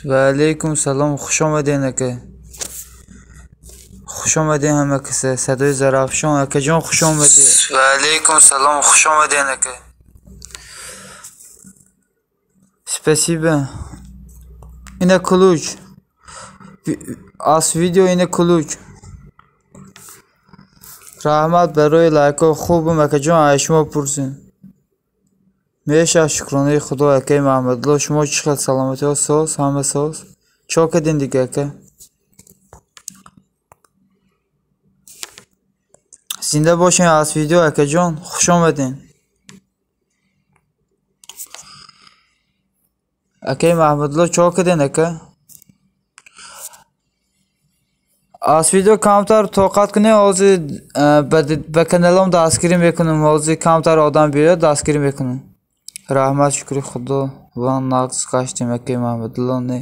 Ва алейкум салом, хуш омадед ака. Хуш омадед ҳама каса. Садои Зарафшон акаҷон, хуш омадед. Ва алейкум салом, хуш омадед ака. Спасибо. Ина ключ. Аз видео ина ключ. Раҳмат барои лайкҳо. Хубам акаҷон, аз шумо пурсем. Меша шукронаи Худо акаи Маҳмадулло, шумо чӣ хел, саломатиҳо соз, ҳама соз? Чо кардем дига ака? Зинда бошем аз видео акаҷон, хуш омадем. Акаи Маҳмадулло, чо кардем ака? Аз видео камтар тоқат кунем, ҳозир ба каналам дастгирӣ мекунам, ҳозир камтар одам биёяд, дастгирӣ мекунам. Раҳмат, шукри Худо, ва нағз гаштем акаи Маҳмадулло. Не.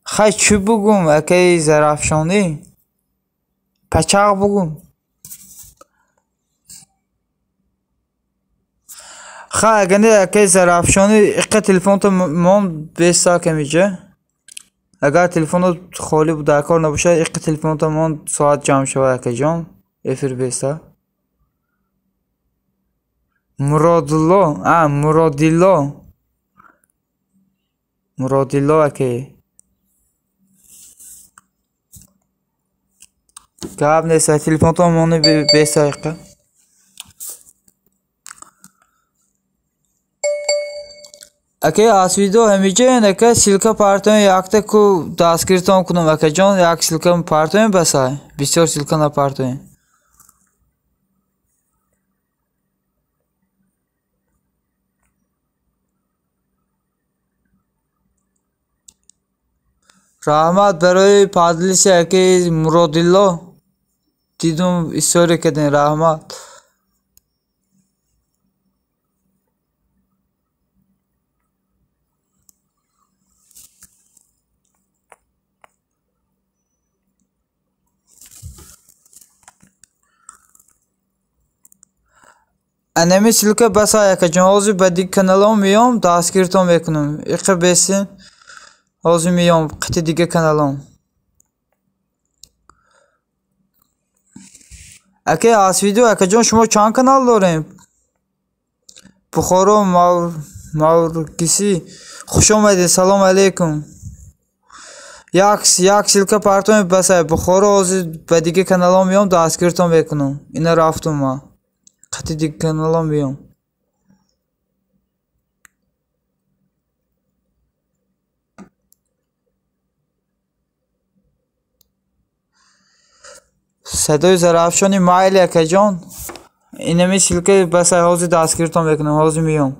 Хай чӣ бугум акаи Зарафшонӣ? Пачақ бугум. Хай агар не акаи Зарафшонӣ, иққа телефонто мон беста камиҷа. Агар телефонот холӣ дар кор набошад, иққа телефонто мон соат ҷамъ шавад акаҷон, эфир беста. Муродулло, а Муродилло. Муродилло акаи. Гап нест, телефонто мони беста иққа. Акаи аз видео ҳамиҷаен ака, ссылка партоем, якта ку дастгиртон кунам акаҷон, як ссылка партоем басай, бисёр ссылка напартоем. Раҳмат барои подлиси акаи Муродилло. Дидум история кардем, раҳмат. Анами ссылка басай акаҷон, ҳозир ба диг каналом меём, дастгиртон мекунам. Иқа бесин, ҳозир меём қити дига каналом. Акаи аз видео акаҷон, шумо чанд канал дорем? Бухоро Мавркисӣ, хуш омадед, салом алейкум. Як ссылка партоем басай, Бухоро ҳозир ба дига каналом меём, дастгиртон мекунам. Ина рафтум ман. Қати дига каналом меём. Садои Зарафшони майли акаҷон. Инами ссылка басай, ҳозир дастгиртон мекунам, ҳозир меём.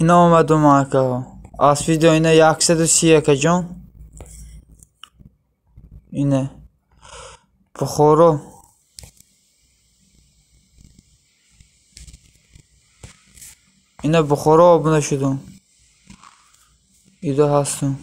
Ина омадум акаҳо. Аз видео ина 130 акаҷон. Ина Бухоро. Ина Бухоро обуна шудум. Ида ҳастум.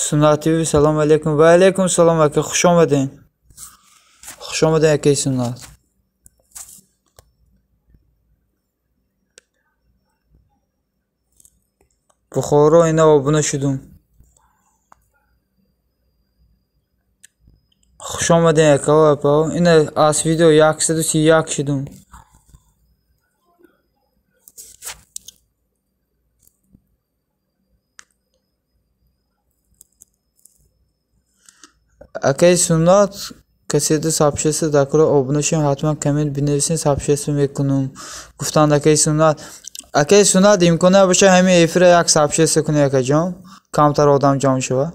Суннат ТВ, салом алейкум. Ва алейкум салом ака, хуш омадед. Хуш омадед акаи Суннат. Бухоро ина обуна шудум. Хуш омадед акао, апао. Ина аз видео 131 шудум. Акаи Суннат, каседа сообщество дакро обуна шем, ҳатман коммент бинависен, сообщество мекунум. Гуфтанд акаи Суннат. Акаи Суннат, имкон набоша ҳамин эфира як сообщество кунӣ акаҷон, камтар одам ҷамъ шава.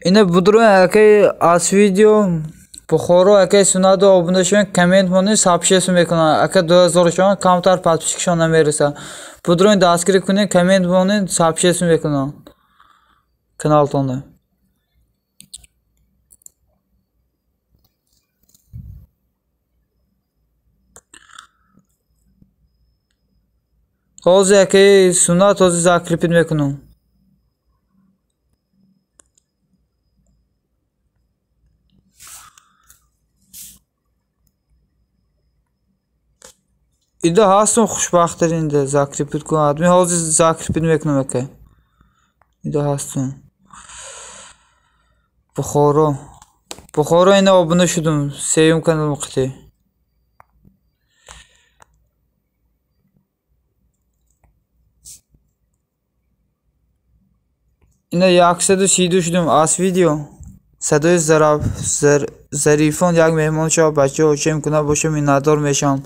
Ина будро акаи аз видео Бухоро акаи Суннатро обуна шавед, коммент монед, сообщество мекунанд. Ака 2000 шаванд, камтар подписчикшон намерасад. Будроин дастгирӣ кунед, коммент монед, сообщество мекунанд каналтонда. Ҳозир акаи Суннат ҳозир закрепить мекунам. Ида ҳастум хушбахттаринда закрепить кун. Адми ҳозир закрепить мекунам ака. Ида ҳастум. Бухоро. Бухоро ина обуна шудум. Сеюм каналым қити. Ина 132 шудум аз видео. Садои Зарифон як меҳмон шава, бачаҳо чем куна боша миннатдор мешавам.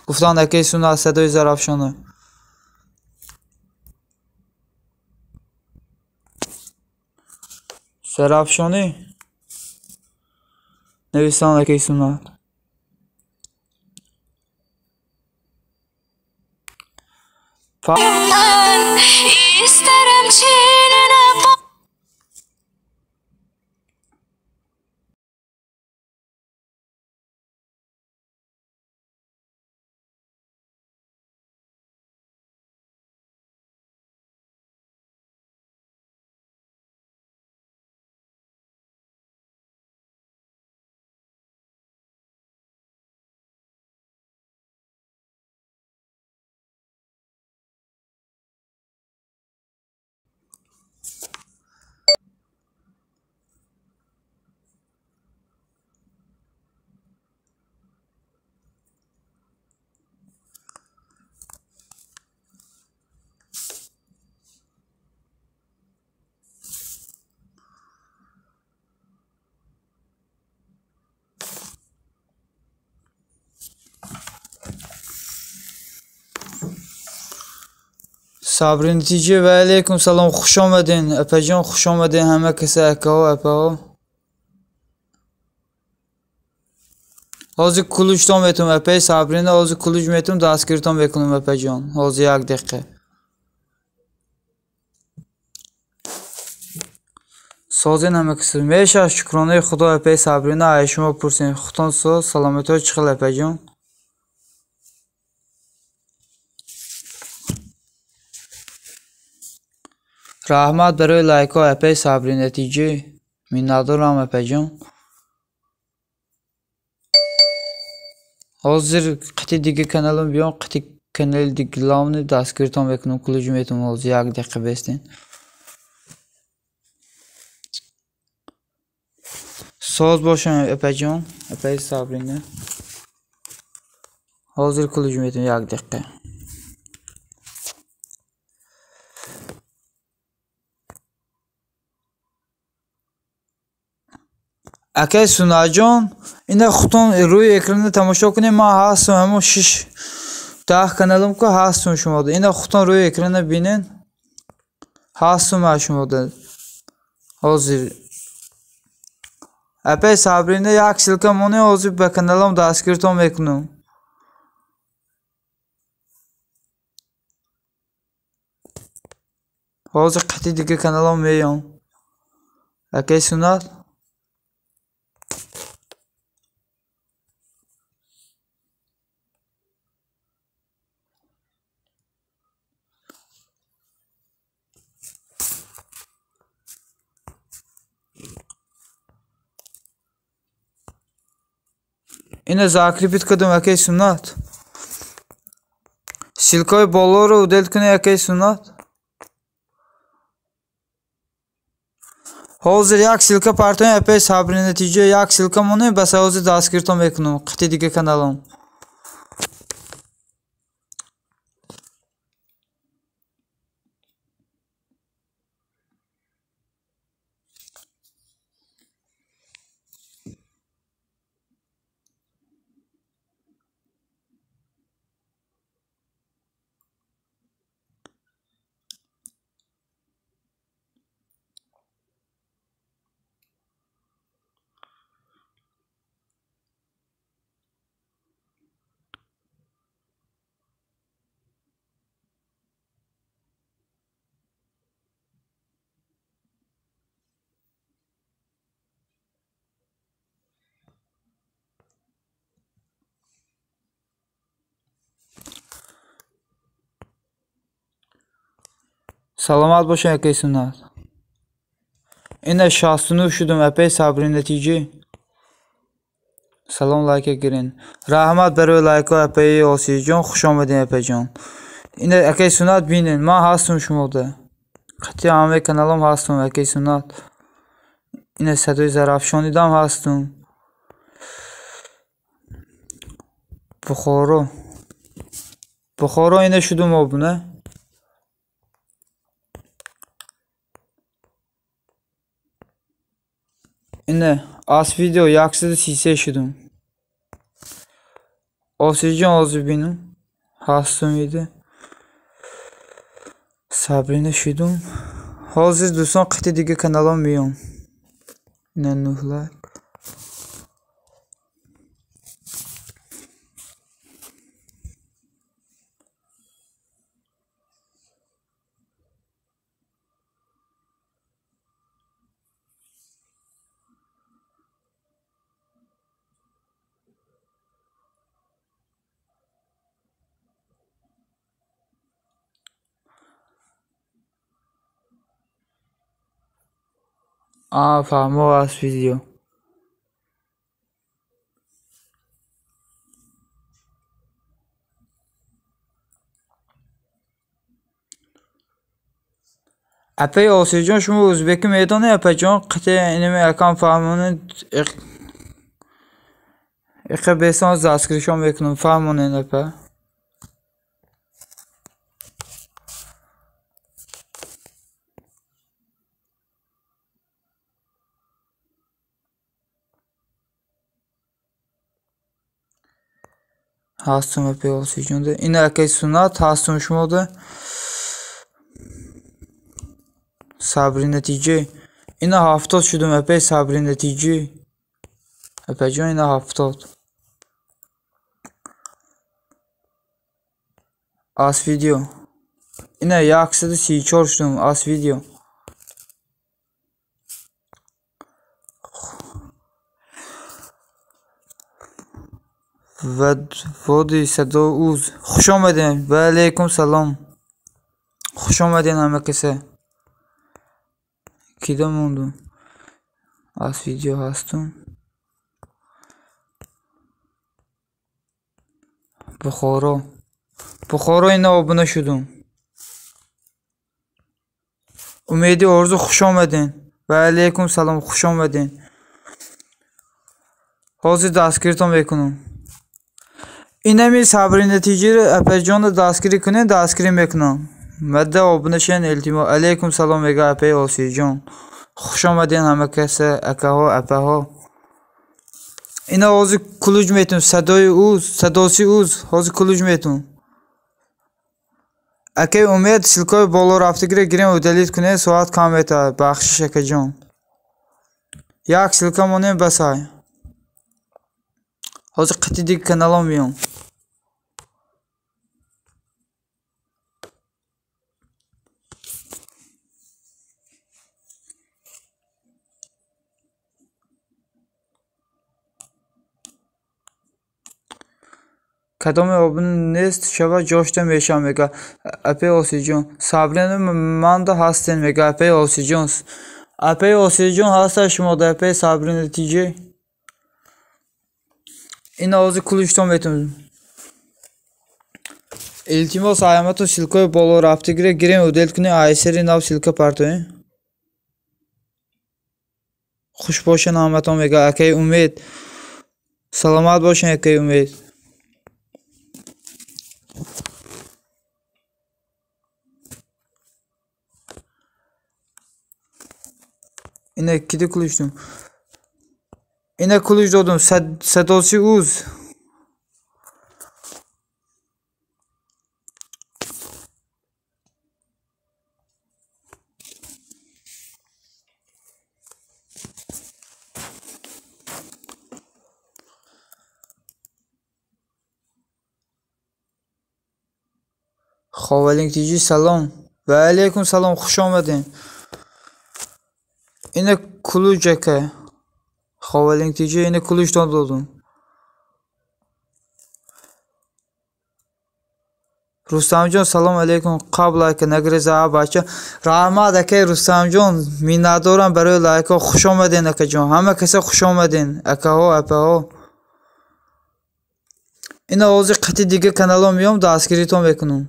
Гуфтанд акаи Суннат садои Зарафшона. Зарафшонӣ нависанд акаи Суннат. Сабрин ТЖ, ва алейкум салом, хуш омадед апаҷон, хуш омадед ҳама каса акаҳо, апаҳо. Ҳозир кулуҷтон метавонам апаи Сабрина, ҳозир кулуҷ метавонам, дастгиритон мекунам апаҷон. Ҳозир як дақиқа. Созен ҳама каса. Мешавад шукронаи Худо апаи Сабрина, ай шумо пурсем. Худтон соз, саломатиҳо чӣ хел апаҷон? Раҳмат барои лайкҳо апаи Сабрина ТЖ. Миннатдорам апаҷон. Ҳозир қити дига каналам биём, қити канали главный дастгиритон мекунам, кулуҷ метавонам ҳозир як дақиқа бестен. Соз бошам апаҷон, апаи Сабрина. Ҳозир кулуҷ метавонам як дақиқа. Акаи Суннатҷон, ина худтон рӯи экрана тамошо кунед, ман ҳастам ҳамон 6-10 каналам ку ҳастам шумода. Ина худтон рӯи экрана бинед, ҳастам ман шумода. Ҳозир апаи Сабрина як ссылка монед, ҳозир ба каналам дастгиритон мекунам. Ҳозир қати дига каналҳо меём. Акаи Суннат. Ина закрепить кардам акаи Суннат. Ссылкаи болоро удалить кунед акаи Суннат. Ҳозир як ссылка партоем апаи Сабрина ТЖ, як ссылка монем, бас ҳозир дастгиртон мекунам қити дига каналом. Саломат бошед акаи Суннат. Ина 69 шудум апаи Сабрина ТЖ. Салом, лайка гирен. Раҳмат барои лайкҳо апаи Осиҷон, хуш омадед апаҷон. Ина акаи Суннат бинен, ман ҳастум шумода. Қатъи ҳамаи каналом ҳастум акаи Суннат. Ина садои Зарафшонидам ҳастум. Бухоро. Бухоро ина шудум обуна. Ина аз видео 133 шудум. Осиҷон ҳозир бинум. Ҳастум ида. Сабрина шудум. Ҳозир дӯстон қити дига каналом меём. Ина 9 лайк. Фаҳмо аз видео. Апаи Осиҷон, шумо ӯзбекӣ медонед апаҷон? Қити инами акам фаҳмонед. Иқа бесон дастгиришон мекунам. Фаҳмонед апа. Ҳастум апаи Осиҷонда. Ина акаи Суннат ҳастум шумода. Сабрина ТЖ. Ина 70 шудум апаи Сабрина ТЖ. Апаҷон ина 70. Аз видео. Ина 134 шудум аз видео. Води садо уз. Хуш омадед. Ва алайкум салом. Хуш омадед ҳама каса. Кида мондум? Аз видео ҳастум. Бухоро. Бухоро ина обуна шудум. Умеди орзу хуш омадед. Ва алайкум салом, хуш омадед. Ҳозир дастгиртон мекунам. Инами Сабрина ТЖ-ро апаҷонро дастгирӣ кунед, дастгирӣ мекунам. Мадда обуна шавед илтимос. Алайкум салом мега апаи Осиҷон. Хуш омадед ҳама каса, акаҳо, апаҳо. Ина ҳозир кулуҷ метум, садои уз, садоси уз, ҳозир кулуҷ метум. Акаи Умед ссылкаи боло рафтагиро гирем удалить кунед, соат кам метавад. Бахшиш акаҷон. Як ссылка монем басай. Ҳозир қити дига каналом меём. Кадоме обуна нест шава ҷошта мешавам мега апаи Осиҷон. Сабрина манда ҳастен мега апаи Осиҷон. Апаи Осиҷон ҳаста шумода апаи Сабрина ТЖ. Ина ҳозир кулиштон метавонем. Илтимос ҳаматон ссылкаи боло рафта гире гирем удел кунем айсери нав ссылка партоем. Хуш бошен ҳаматон мега акаи Умед. Саломат бошен акаи Умед. Ина киди кулиштум. Ина кулиш додум садоси уз. Ховалинг ТЖ салом. Ва алейкум салом, хуш омадед. Ина кулуҷ ака. Ховалинг ТЖ ина кулуҷтон додум. Рустамҷон салом алейкум. Қабл лайка нагреза а бача. Раҳмат акаи Рустамҷон, миннатдорам барои лайкҳо. Хуш омадед акаҷон. Ҳама каса хуш омадед, акаҳо, апаҳо. Ина ҳозир қати дига каналҳо меом дастгиритон мекунам.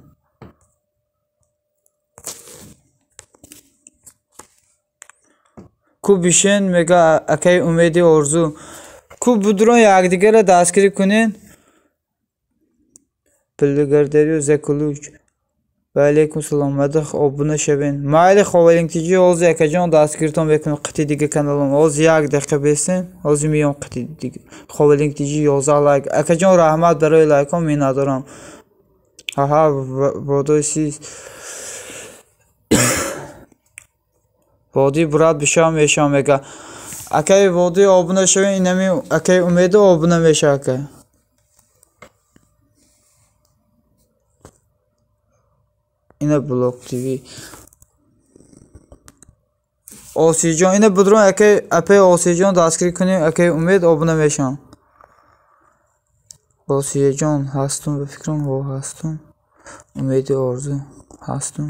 Ку бишен мега акаи Умеди Орзу. Ку будурон якдигарро дастгирӣ кунен. Благодарю за ключ. Ва алейкум салом. Мадах обуна шавен. Майли Ховалинг ТЖ ҳозир акаҷон дастгиритон мекунам қати дига каналом. Ҳозир як дақиқа бесем, ҳозир меом қати дига. Ховалинг ТЖ 11 лайк. Акаҷон раҳмат барои лайкҳо, миннатдорам. Аҳа, водои сиз. Водӣ брат бишавам мешавам мега. Акаи водӣ обуна шавен, инами акаи Умеду обуна мешава ака. Ина Блок ТВ. Осиҷон, ина будрон акаи апаи Осиҷон дастгирӣ кунем, акаи Умед обуна мешавам. Осиҷон ҳастум ба фикрам, ҳо ҳастум. Умеди Орзу ҳастум.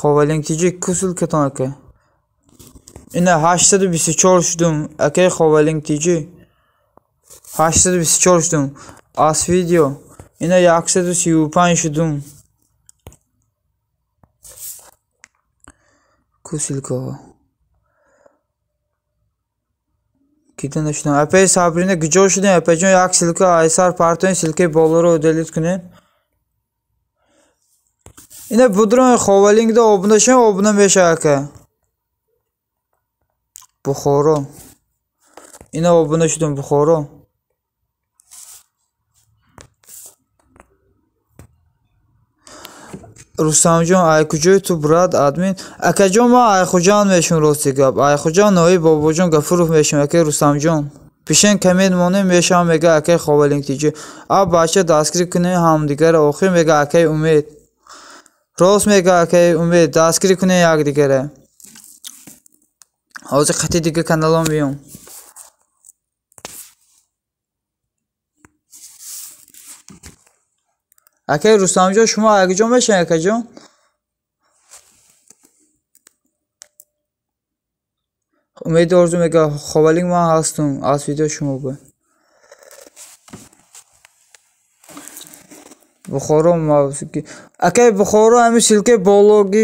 Ховалинг ТЖ ку ссылкатон ака. Ина 824 шудум акаи Ховалинг ТЖ. 824 шудум. Ас видео. Ина 135 шудум. Ку ссылкаҳо. Кида нашудам. Апаи Сабрина куҷо шудем? Апаҷон як ссылка айсар партоем, ссылкаи болоро удалить кунем. Ина будрон Ховалингда обуна шавем, обуна мешава ака. Бухоро. Ина обуна шудум Бухоро. Рустамҷон, ай куҷои ту брат админ? Акаҷон ман Айхуҷанд мешум рости гап. Айхуҷанд ноҳияи Бобоҷон Гафуров мешум акаи Рустамҷон. Пишен камед монем мешавам мега акаи Ховалинг ТЖ. А бача дастгирӣ кунем ҳамдигарро охир мега акаи Умед. Рост мега акаи Умед, дастгирӣ кунем якдигарро. Ҳозир қати дига каналҳо меом. Акаи Рустамҷон шумо акҷо мешавед акаҷон? Умеди Орзу мега Ховалинг ман ҳастум, аз видео шумо бо. Бухоро акаи Бухоро ҳамин ссылкаи бологи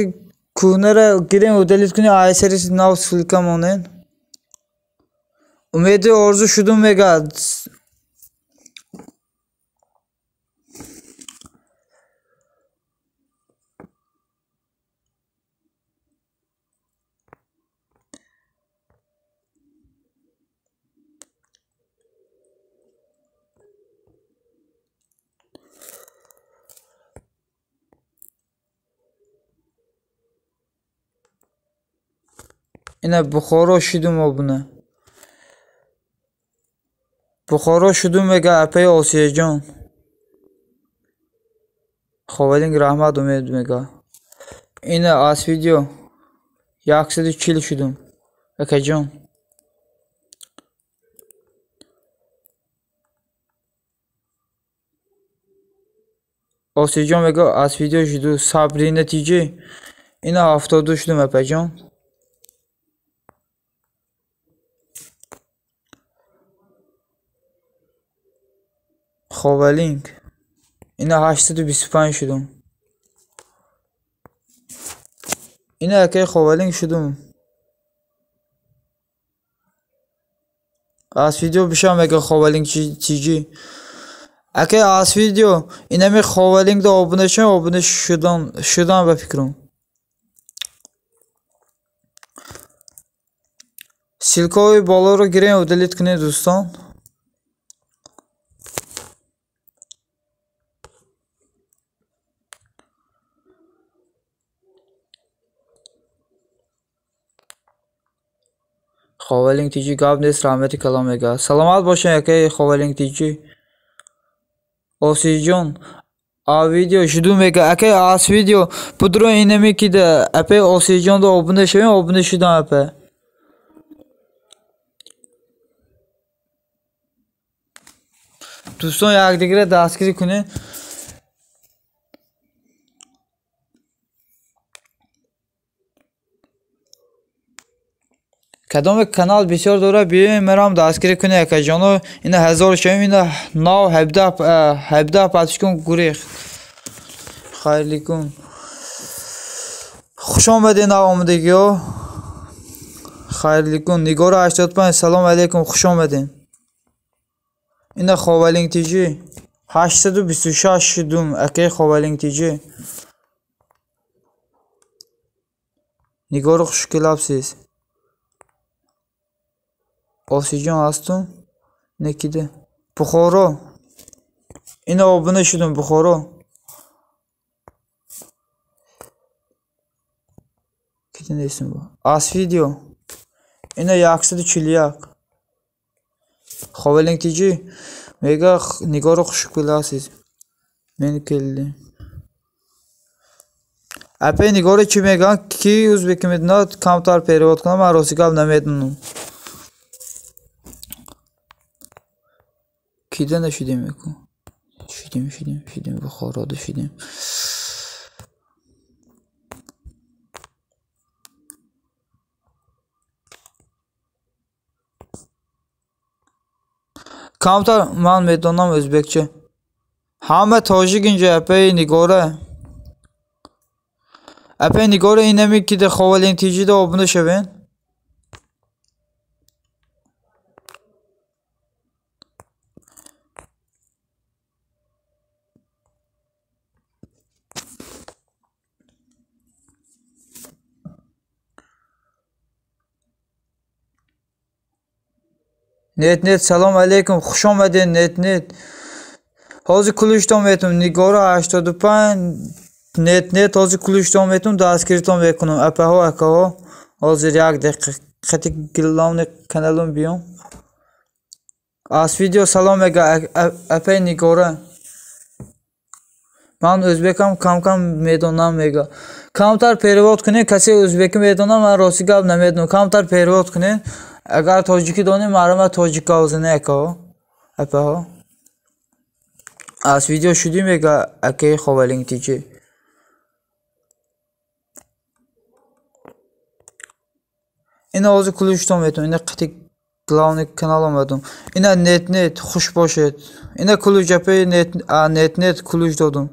кӯҳнаро гирем удалить кунем, айсари нав ссылка монем. Умеди Орзу шудум мега. Ина Бухоро шудум обуна. Бухоро шудум мега апаи Осиёҷон. Ховалинг раҳмат Умед мега. Ина аз видео 140 шудум. Акаҷон. Осиҷон мега аз видео жду. Сабрина тиҷи. Ина 72 шудум апаҷон. Ховалинг. Ина 825 шудум. Ина акай Ховалинг шудум. Аз видео бишам мега Ховалинг тиҷи. Акай аз видео инами Ховалинг да обуна шудам, обуна шудам ба фикрам. Ссылкаи болоро гирем, удалить кунед дӯстон. Ховалинг тиҷи гап нест, раҳмати калом мега. Саломат бошед акай Ховалинг тиҷи. Осиҷон а видео жду мега. Акай аз видео будро инами кида апай Осиҷон да обуна шавем, обуна шудам апай. Дӯстон якдигарро дастгирӣ кунед. Кадоме канал бисёр дорад, биёем мерам дастгирӣ кунед акаҷоно. Ина 1000 шавем, ина нав 17 подписчикон гурехт. Хайрликун. Хуш омадед нав омадагиҳо. Хайрликун. Нигора 85 салом алейкум, хуш омадед. Ина Ховалинг тиҷи 826 шудум акай Ховалинг тиҷи. Нигора хуш келабсиз. Осиҷон ҳастум? Некиде. Бухоро. Ина обуна шудум Бухоро. Киде нестум бо. Аз видео. Ина 141. Ховалинг тиҷи мега Нигора хуш келасиз. Мен келдим. Апай Нигора чӣ мегӯянд? Ки ӯзбеки медонад, камтар перевод кунам, ман рости гап намедонам. Кида нашудем яку? Шудем, шудем, шудем, Бухорода шудем. Камтар ман медонам ӯзбекча. Ҳама тоҷик инҷа апаи Нигора. Апаи Нигора инами кида Ховалинг тиҷида обуна шавен. Нет нет, салом алейкум, хуш омадед нет нет. Ҳозир кулиштон метум Нигора 85 нет нет, ҳозир кулиштон метум дастгиритон мекунам. Апаҳо акаҳо, ҳозир як дақиқа қати главный каналум биём. Аз видео салом мега апаи Нигора. Ман ӯзбекам, кам-кам медонам мега. Камтар перевод кунед, касе ӯзбекӣ медонам, ман рости гап намедонам. Камтар перевод кунед. Агар тоҷикӣ донем, маълума тоҷик гап зане акаҳо, апаҳо. Аз видео шудӣ мега акаи Ховалинг тиҷи. Ина ҳозир кулиштон метум, ина қити главный канал омадум. Ина нет нет, хуш бошед. Ина кулуш апаи нет нет нет кулуш додум.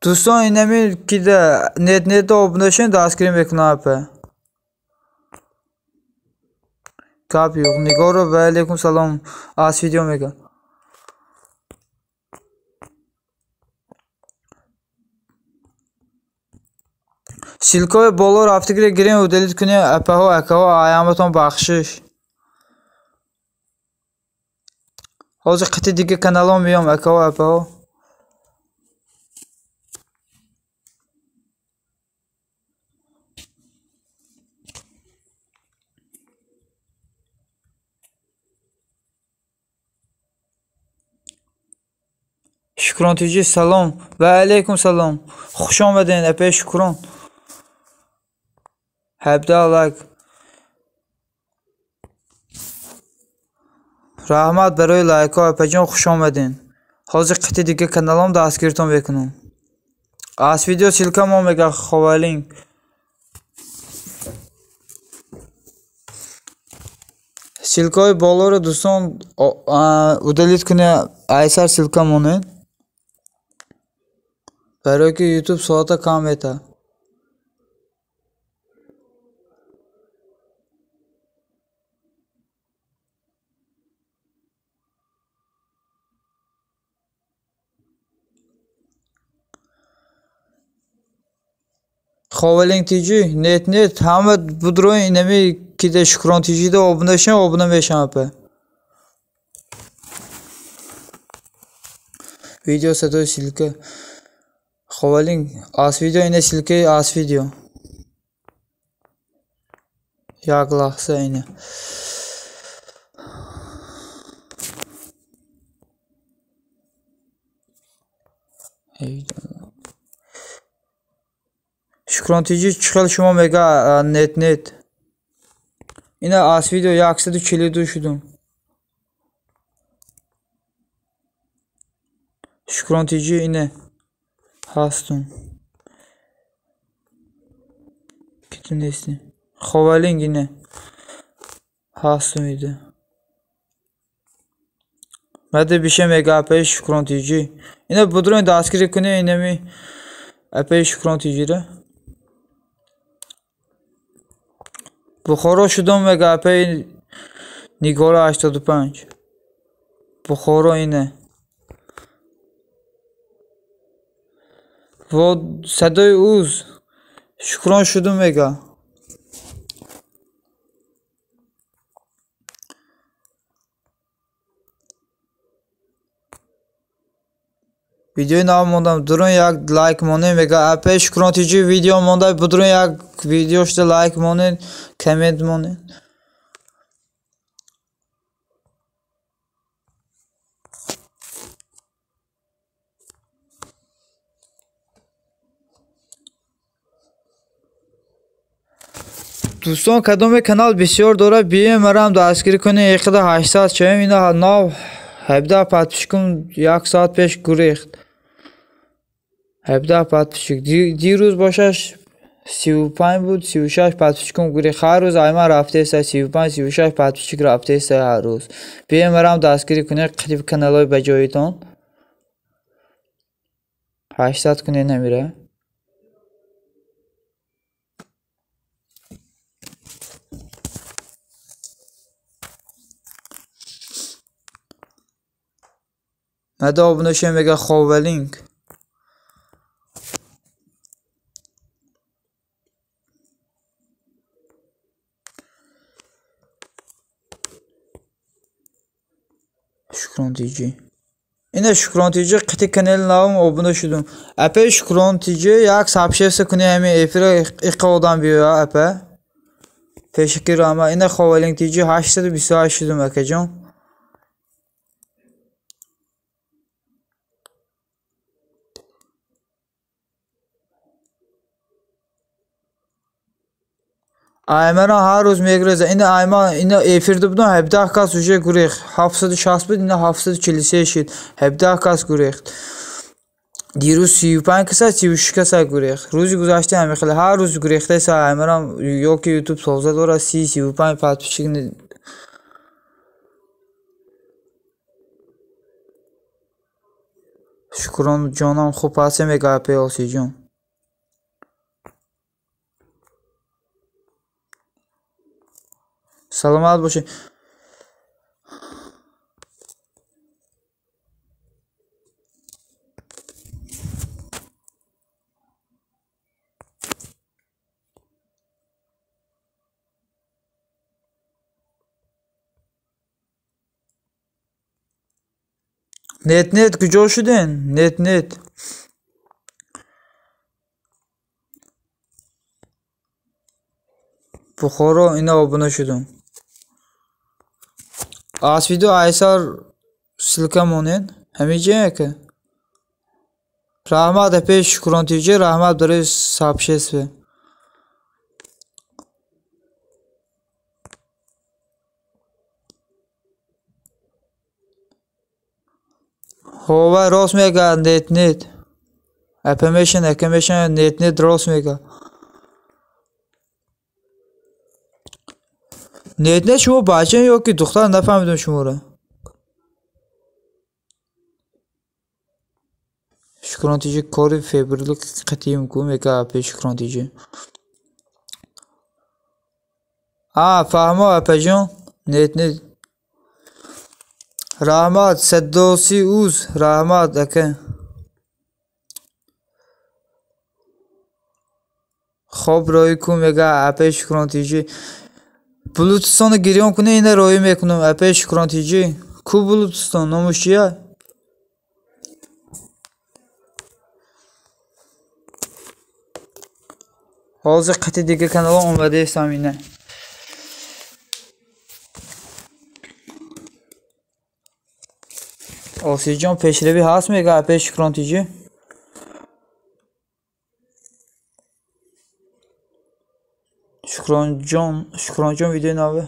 Дӯстон инами кида нет нет обуна шавед, дастгирӣ мекунам апа. Гап yo'q. Nigora va alaykum salom. Аз видео мега. Ссылкаи боло рафтагиро гирем, удалить кунем апаҳо акаҳо, аяматон бахшиш. Ҳозир қити дига каналҳо меём акаҳо апаҳо. Шукрон тиҷи салом ва алейкум салом. Хуш омадед апаи Шукрон. 17 лайк. Раҳмат барои лайкҳо, апаҷон, хуш омадин. Ҳозир қити дига каналом дастгиртон мекунам. Аз видео ссылка мо мега Ховалинг. Ссылкаҳои болоро дӯстон удалить кунед, айсар ссылка монед. Барое ки YouTube соата кам метавад. Ховалинг ТЖ, нет нет, ҳама будрои инами кида Шукрон ТЖ-да обуна шавам, обуна мешавам апа. Видео садои ссылка. Ховалинг аз видео ина ссылкаи аз видео. Як лаҳза ина. Шукрон ТЖ чӣ хел шумо мега нет нет. Ина аз видео 142 шудум. Шукрон ТЖ ина ҳастум. Ки ту нестӣ. Ховалинг ина ҳастум ида. Мада биша мега апаи Шукрон ТЖ. Ина будроин дастгирӣ кунед инами апаи Шукрон ТЖ-ра. Бухоро шудум мега апаи Нигора 85. Бухоро ина. Во садои уз. Шукрон шудум мега. Видеои нав мондам, дурун як лайк монед мега апаи Шукрон ТЖ видео монда, будурун як видео шуда лайк монед, коммент монед. Дӯстон, кадоме канал бисёр дорад, биёем марам дастгирӣ кунед, иқида 800 шавем, ина нав 17 подписчикум як соат пеш гурехт. 17 подписчик. Дирӯз бошаш 35 буд, 36 подписчикум гурехт. Ҳар рӯз айман рафтеста 35, 36 подписчик рафтеста ҳар рӯз. Биёем марам дастгирӣ кунед, қитиб каналҳои ба ҷоитон. 800 кунед намира. Мада обуна шавем мега Ховалинг. Шукрон ТЖ. Ина Шукрон ТЖ қити канали навам обуна шудум. Апаи Шукрон ТЖ як сообщество кунед ҳамин эфира иқа одам биёя апа. Пешакӣ раҳмат. Ина Ховалинг ТЖ 828 шудум акаҷон. Аймана ҳар рӯз мегурезад. Ина айман ина эфирда будам 17 кас уже гурехт. 760 буд, ина 743 шид. 17 кас гурехт. Дирӯз 35 каса, 36 каса гурехт. Рӯзи гузашта ҳамин хеле ҳар рӯз гурехтаеса айманам ё ки YouTube тоза дорад 30, 35 подписчик. Шукрон ҷонам хуб ҳастем мега апаи Осиҷон. Саломат бошед. Нет нет куҷо шуден? Нет нет. Бухоро ина обуна шудум. Аз видео айсар ссылка монед. Ҳамин ҷо яка. Раҳмат апаи Шукрон ТЖ, раҳмат барои сообщество. Ҳова рост мега, нет нет. Апа мешан, ака мешан, нет нет рост мега. Нет нет шумо бача ё ки духтар, нафаҳмидам шуморо. Шукрон тиҷи кори фебрили қатъӣ ку мега апа Шукрон тиҷи. А, фаҳмо апаҷон. Нет нет. Раҳмат, садоси уз, раҳмат ака. Хоб роӣ ку мега апаи Шукрон тиҷи. Булутистоно гирён куне, ина роӣ мекунам апаи Шукрон тиҷи. Ку Булутистон, номуш чия? Ҳозир қати дига каналҳо омадаистам ина. Осиҷон пешравӣ ҳаст мега апаи Шукрон тиҷи. Шукронҷон, Шукронҷон видеои наве.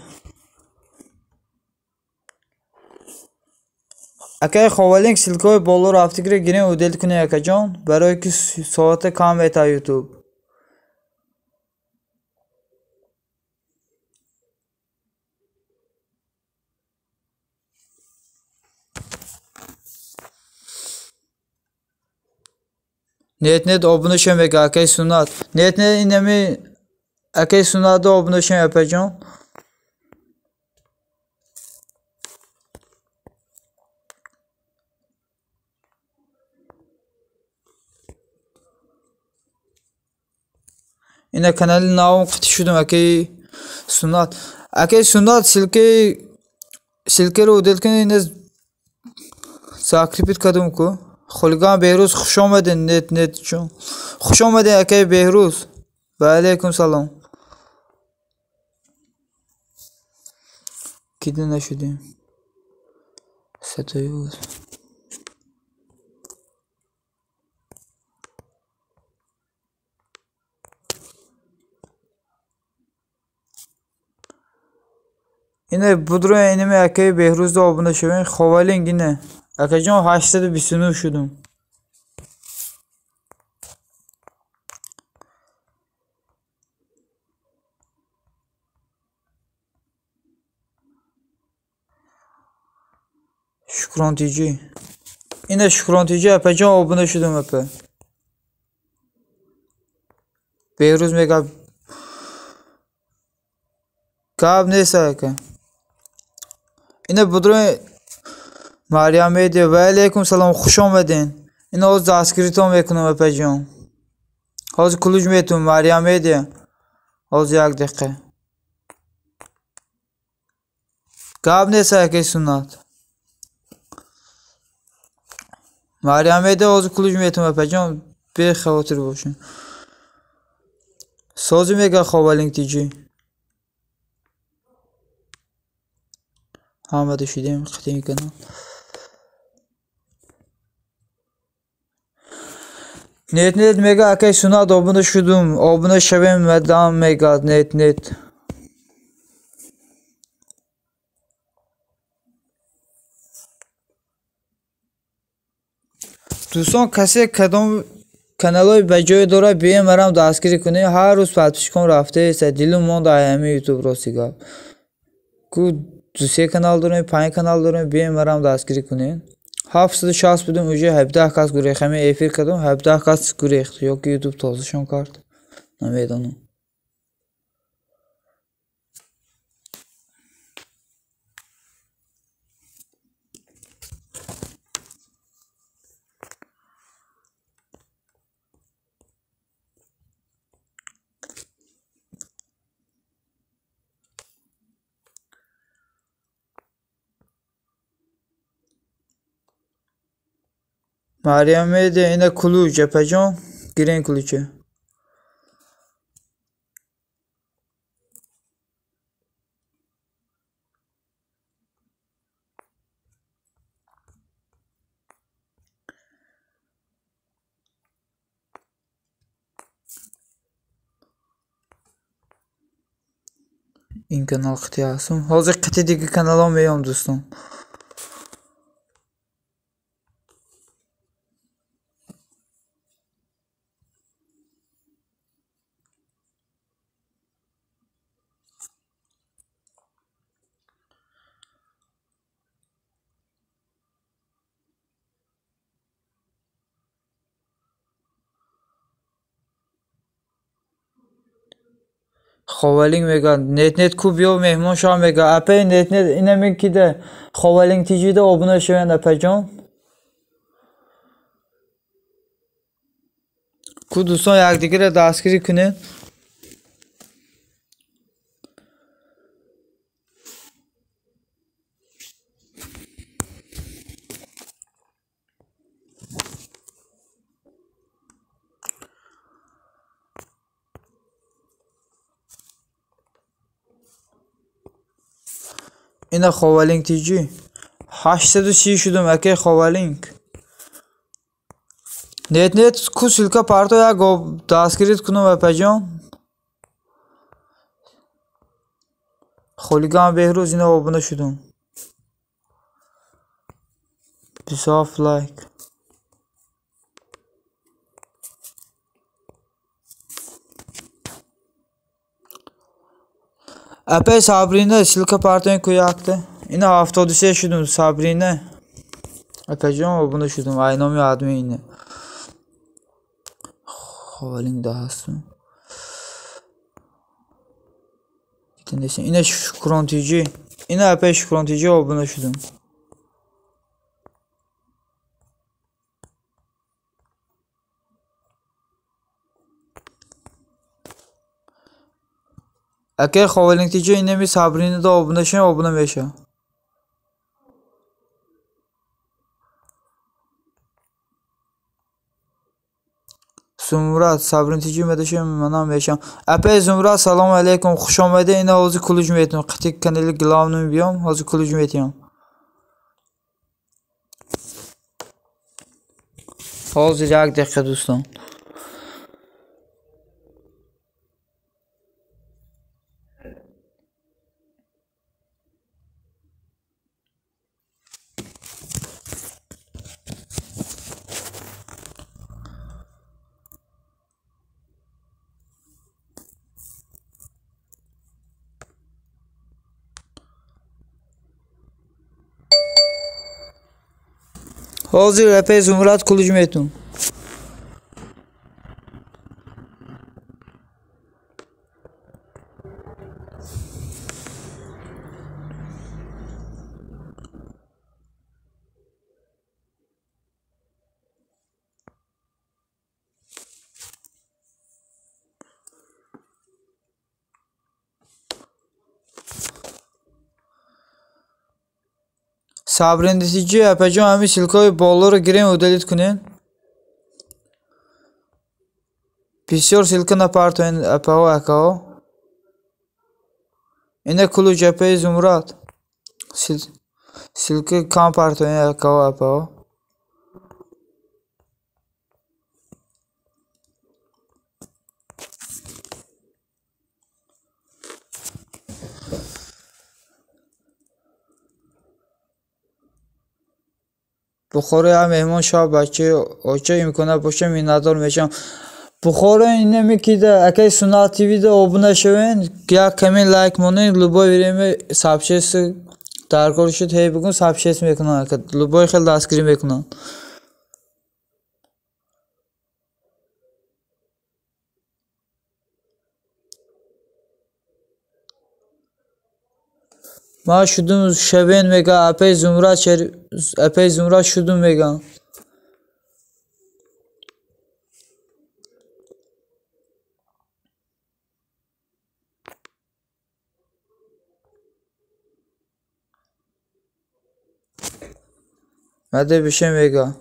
Акаи Ховалинг ссылкаҳои боло рафта гира гирем удел кунем акаҷон, барое ки соата кам мета ютуб. Нет нет обуна шавем мега акаи Суннат. Нет нет инами акаи Суннатда обуна шавем апаҷон. Ина канали навом қити шудам акаи Суннат. Акаи Суннат ссылкаро удел кунед, ина закрепить кардам ку. Хулиган Беҳрӯз хуш омадед, нет нет ҷон. Хуш омадед акаи Беҳрӯз. Ва алайкум салом. Кида нашудем. Садои уз. Ина будро инами акаи Беҳрӯзда обуна шавем. Ховалинг ина. Акаҷон 829 шудум. Шукрон тиҷи. Ина Шукрон тиҷи апаҷон обуна шудум апа. Беҳрӯз мега гап нест ака. Ина будро Марьям Медиа, ва алайкум салом, хуш омадед. Ина ҳозир дастгиритон мекунам апаҷон. Ҳозир кулуҷ метум Марьям Медиа. Ҳозир як дақиқа. Гап нест акаи Суннат. Марьям Медиа ҳозир кулуҷ метум апаҷон, бехавотир бошед. Сози мега Ховалинг тиҷи. Ҳамада шудем қатъи канал. Нет нет мега акаи Суннат обуна шудум, обуна шавем мадам мега нет нет. Дӯстон, касе кадом каналҳои ба ҷое дорад, биёем марам дастгирӣ кунем. Ҳар рӯз подписчиком рафтаест, дилум монда ҳамин ютуб рости гап. Ку 2-3 канал дорем, 5 канал дорем, биёем марам дастгирӣ кунем. 760 будем, уже 17 кас гурехт. Ҳамин эфир кардам, 17 кас гурехт. Ё ки ютуб тозашон кард, намедонам. Марьям Медиа ина кулуҷ апаҷон, гирен кулуча. Ин канал қити ҳастам. Ҳозир қити дига каналҳо меём дӯстон. Ховалинг мега нет-нет ку биё меҳмон шав мега. Апаи нет-нет инаме кида Ховалинг тиҷида обуна шаванд апаҷон. Ку дӯстон якдигарро дастгирӣ кунед. Ина Ховалинг тиҷи 830 шудум акай Ховалинг. Нет-нет ку ссылка парто як дастгирит кунум апаҷон. Холиган Беҳрӯз ина обуна шудум. 27 лайк. Апай Сабрина ссылка партоин ку якта. Ина 73 шудум Сабрина. Апаҷон обуна шудум. Ай номи админ. Ховалинг да ҳастум. Ина Шукрон тиҷи. Ина апай Шукрон тиҷи обуна шудум. Акай Ховалинг тиҷи инами Сабрина да обуна шавем обуна мешавам. Зумрад Сабрин тиҷи медашем манам мешавам. Апай Зумрад салом алейкум хуш омадед. Ина ҳозир кулуҷ метиҳам. Қити канали главный биём ҳозир кулуҷ метиҳам. Ҳозир як дақиқа дӯстон. Ҳозир апай Зумрад кулуҷ метум. Сабрин тиҷи апаҷон ҳамин ссылкаҳои болоро гирем удалить кунед. Бисёр ссылка напартоед апаҳо акаҳо. Ина кулуҷ апаи Зумрад. Ссылка кам партоед акаҳо апаҳо. Бухоро як меҳмон шав бачаи оча имкона боша миннатдор мешавам. Бухоро инаме кида акай Суннат ТВ-да обуна шавед, як коммент лайк монед, любое время сообщение даркор шуд ҳей бигӯ сообщение мекунанд ака любой хел дастгирӣ мекунанд. Ман шудум шавен мега апай Зумрад апай Зумрад шудум мегам. Маде бише мега.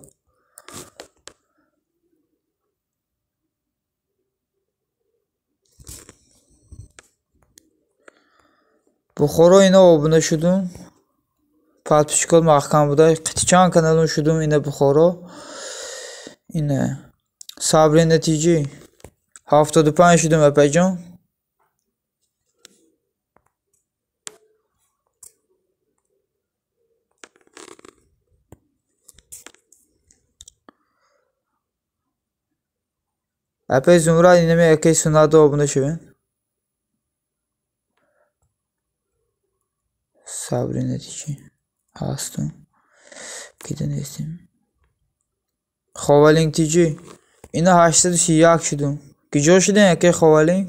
Бухоро ина обуна шудум. Подписчикот маҳкам буда. Қити чанд каналон шудум ина Бухоро. Ина Сабрина тиҷи 75 шудум апаҷон. Апай Зумрад инаме акай Суннатда обуна шавед. Сабрина тиҷи ҳастум. Кида нестем. Ховалинг тиҷи ина 831 шудум. Куҷо шудем акай Ховалинг?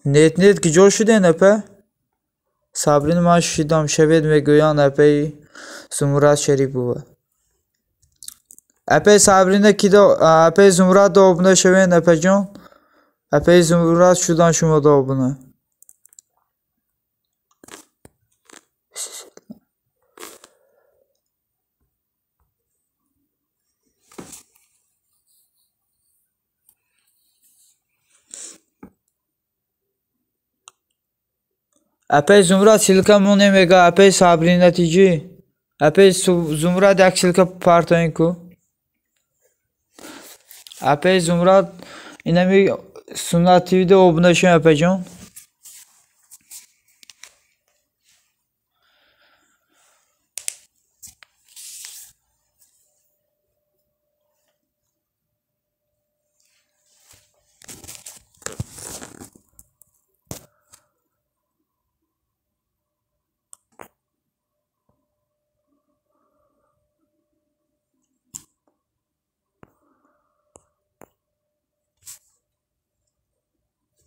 Нет нет киҷо шуден апа? Сабрина ман шидам шавед мегӯянд апаи Зумрад Шарипова. Апаи Сабрина кидо апаи Зумрад обуна шавед апаҷон. Апаи Зумрад шудан шумо обуна. Апаи Зумрад ссылка моне мега апаи Сабрина тиҷи. Апаи Зумрад як ссылка партоин ку. Апаи Зумрад инами Суннат ТВ-да обуна шавед апаҷон.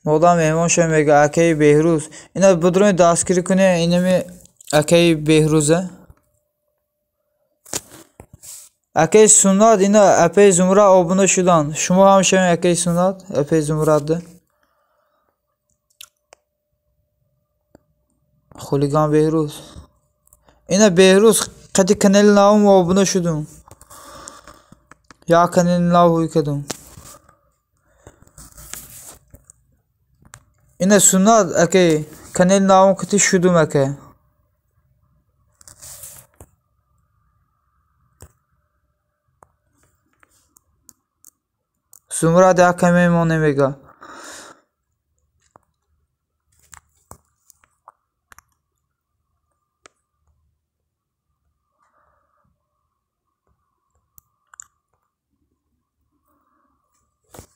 Модам меҳмон шавем мега акаи Беҳрӯз. Ина будрони дастгирӣ кунед инами акаи Беҳрӯза. Акаи Суннат ина апаи Зумрад обуна шуданд. Шумо ҳам шавед акаи Суннат, апаи Зумрадда. Хулиган Беҳрӯз. Ина Беҳрӯз қати канали навум обуна шудум. Як канали нав ҳуй кардум. Ина Суннат акай канали навум қати шудум ака. Зумрад як каме моне мега.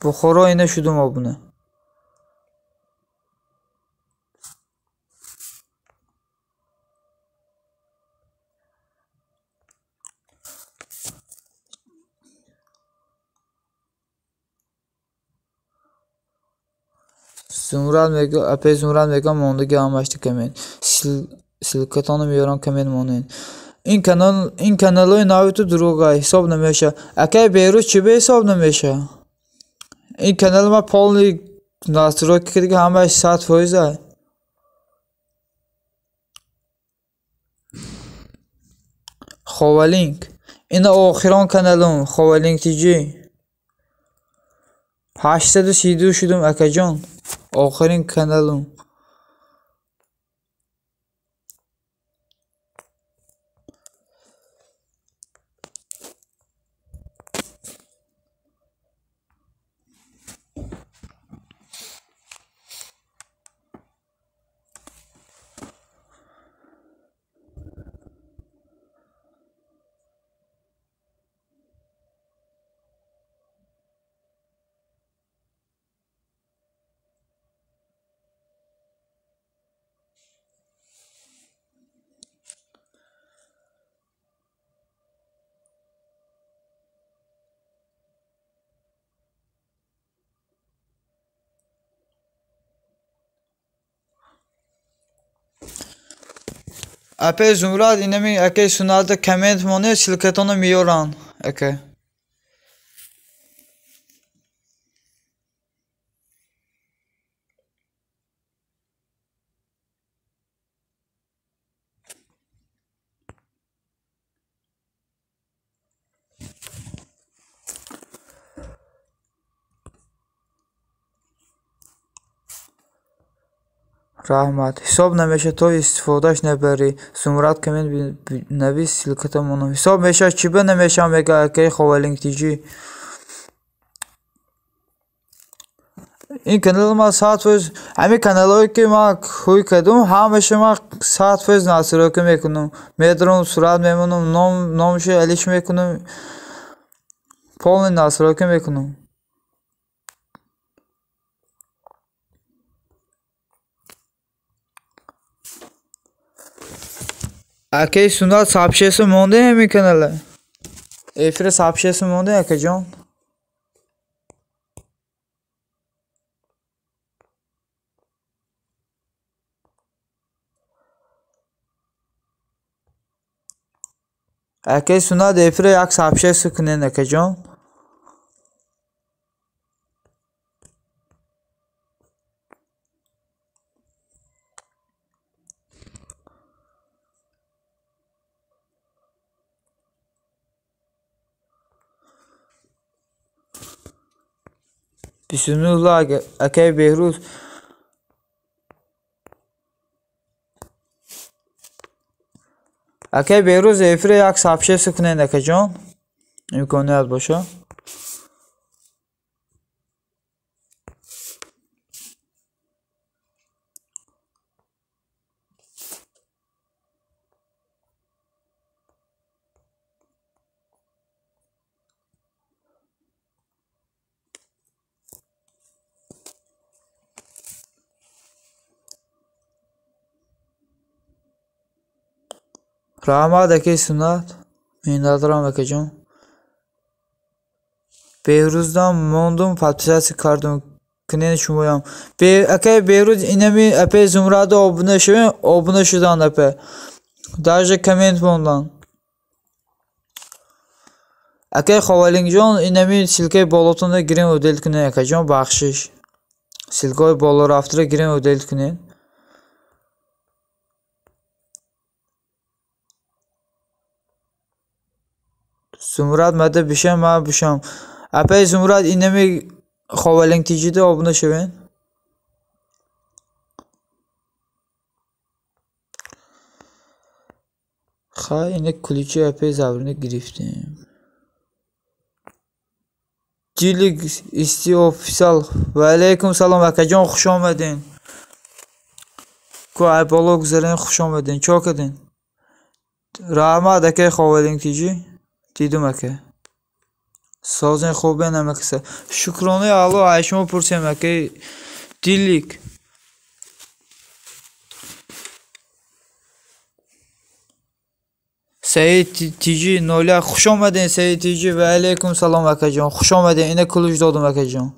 Бухоро ина шудум обуна. Зумрад мега апаи Зумрад мега мондаги ҳамашта коммент. Ссылкатонро меёрам коммент монед. Ин канал ин каналҳои нави ту дурӯға ҳисоб намешавад. Акаи Беҳрӯз чӣ ба ҳисоб намешавад? Ин канали ман полный настройка кардига ҳамааш 100%. Ховалинк. Ина охирон каналум Ховалинк ТЖ. 832 шудум акаҷон. Охирин каналум. Апаи Зумрад инами акаи Суннатда коммент монед ссылкатонро меёранд ака. Раҳмат. Ҳисоб намешавад то истифодааш набарӣ. Зумрад коммент навис ссылката монам. Ҳисоб мешавад чӣ ба намешавад мега акаи Ховалинк ТЖ. Ин канали ман 100% ҳамин каналҳое ки ман ҳуй кардум ҳамаша ман 100% настройка мекунам. Медарам сурат мемонам, номашо алиш мекунам. Полный настройка мекунам. Акаи Суннат сообщество монде ҳамин канала? Эфира сообщество монде акаҷон? Акай Суннат эфира як сообщение кунед, акаҷон. Бисмилла, акай Беҳрӯз. Акай Беҳрӯз, эфира як сообщение кунед, акаҷон, имконият боша. Раҳмат, акай Суннат, миннатдорам, акаҷон. Беҳрӯздам мондум, подписаться кардум, кунед шумоям. Акай Беҳрӯз, инами апай Зумрада обуна шавем, обуна шуданд апай. Даже коммент мондан. Акай Ховалингҷон, инами ссылкаи болотонро гирем, удалить кунед, акаҷон, бахшиш. Ссылкаҳои болорафтаро гирем, удалить кунед. Зумрад мада бишам, ман бишам. Апай Зумрад, инами Ховалинг тиҷида обуна шавед. Хай, ина ключи апай Заврина гирифтем. Дилик исти офисал. Ва алайкум салом, акаҷон, хуш омаден. Ку ай боло гузарен, хуш омаден. Чо карден? Раҳмат, акай Ховалинг тиҷи. Дидум, ака. Созен, хубен, амакаса. Шукронаи Аллоҳ, ай шумо пурсем, акай Дилик. Саид Тиҷи 01, хуш омаден, Саид Тиҷи, ва алайкум салом, акаҷон, хуш омаден. Ина ключ додум, акаҷон.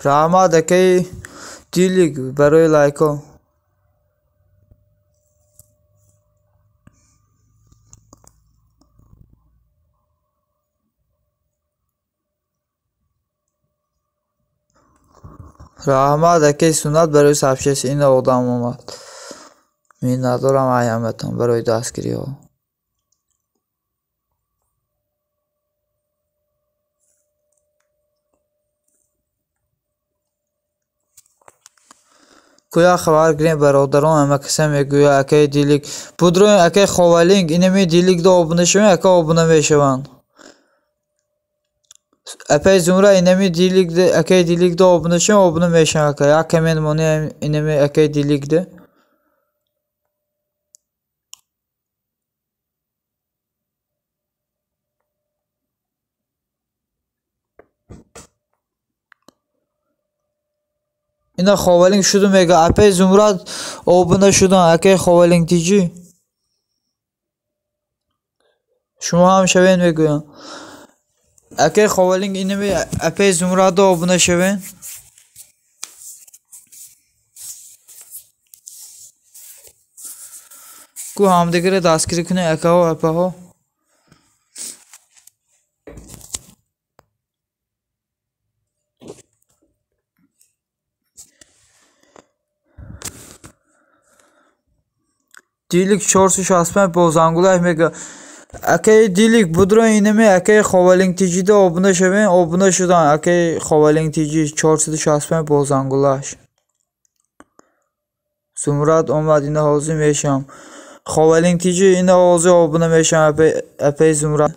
Раҳмат, акаи Дилик, барои лайкҳо. Раҳмат, акаи Суннат, барои сообщение. Ина одам омад. Миннатдорам ай ҳаматон барои дастгириҳо. Кӯя хабар гирем, бародарон, ҳама каса мегӯяд, акаи Дилик. Будроем, акаи Ховалинг, инами Диликда обуна шавем, ака обуна мешаванд. Апай Зумра, инами Диликда, акаи Диликда обуна шавем, обуна мешаванд, ака. Як коммент монем инами акаи Диликда. Ина Ховалинг шуду мега, апай Зумрад обуна шудан, акаи Ховалинг тиҷи. Шумо ҳам шавед мегӯям. Акаи Ховалинг, инами апай Зумрада обуна шавед. Ку ҳамдигарро дастгирӣ кунед, акаҳо, апаҳо. Дилик 465 бо зангулаш мега. Акаи Дилик, будро инами акаи Ховалинг тиҷида обуна шавем, обуна шудан, акаи Ховалинг тиҷи 465 бо зангулаш. Зумрад омад, ина ҳозир мешавам. Ховалинг тиҷи, ина ҳозир обуна мешавам, апай Зумрад.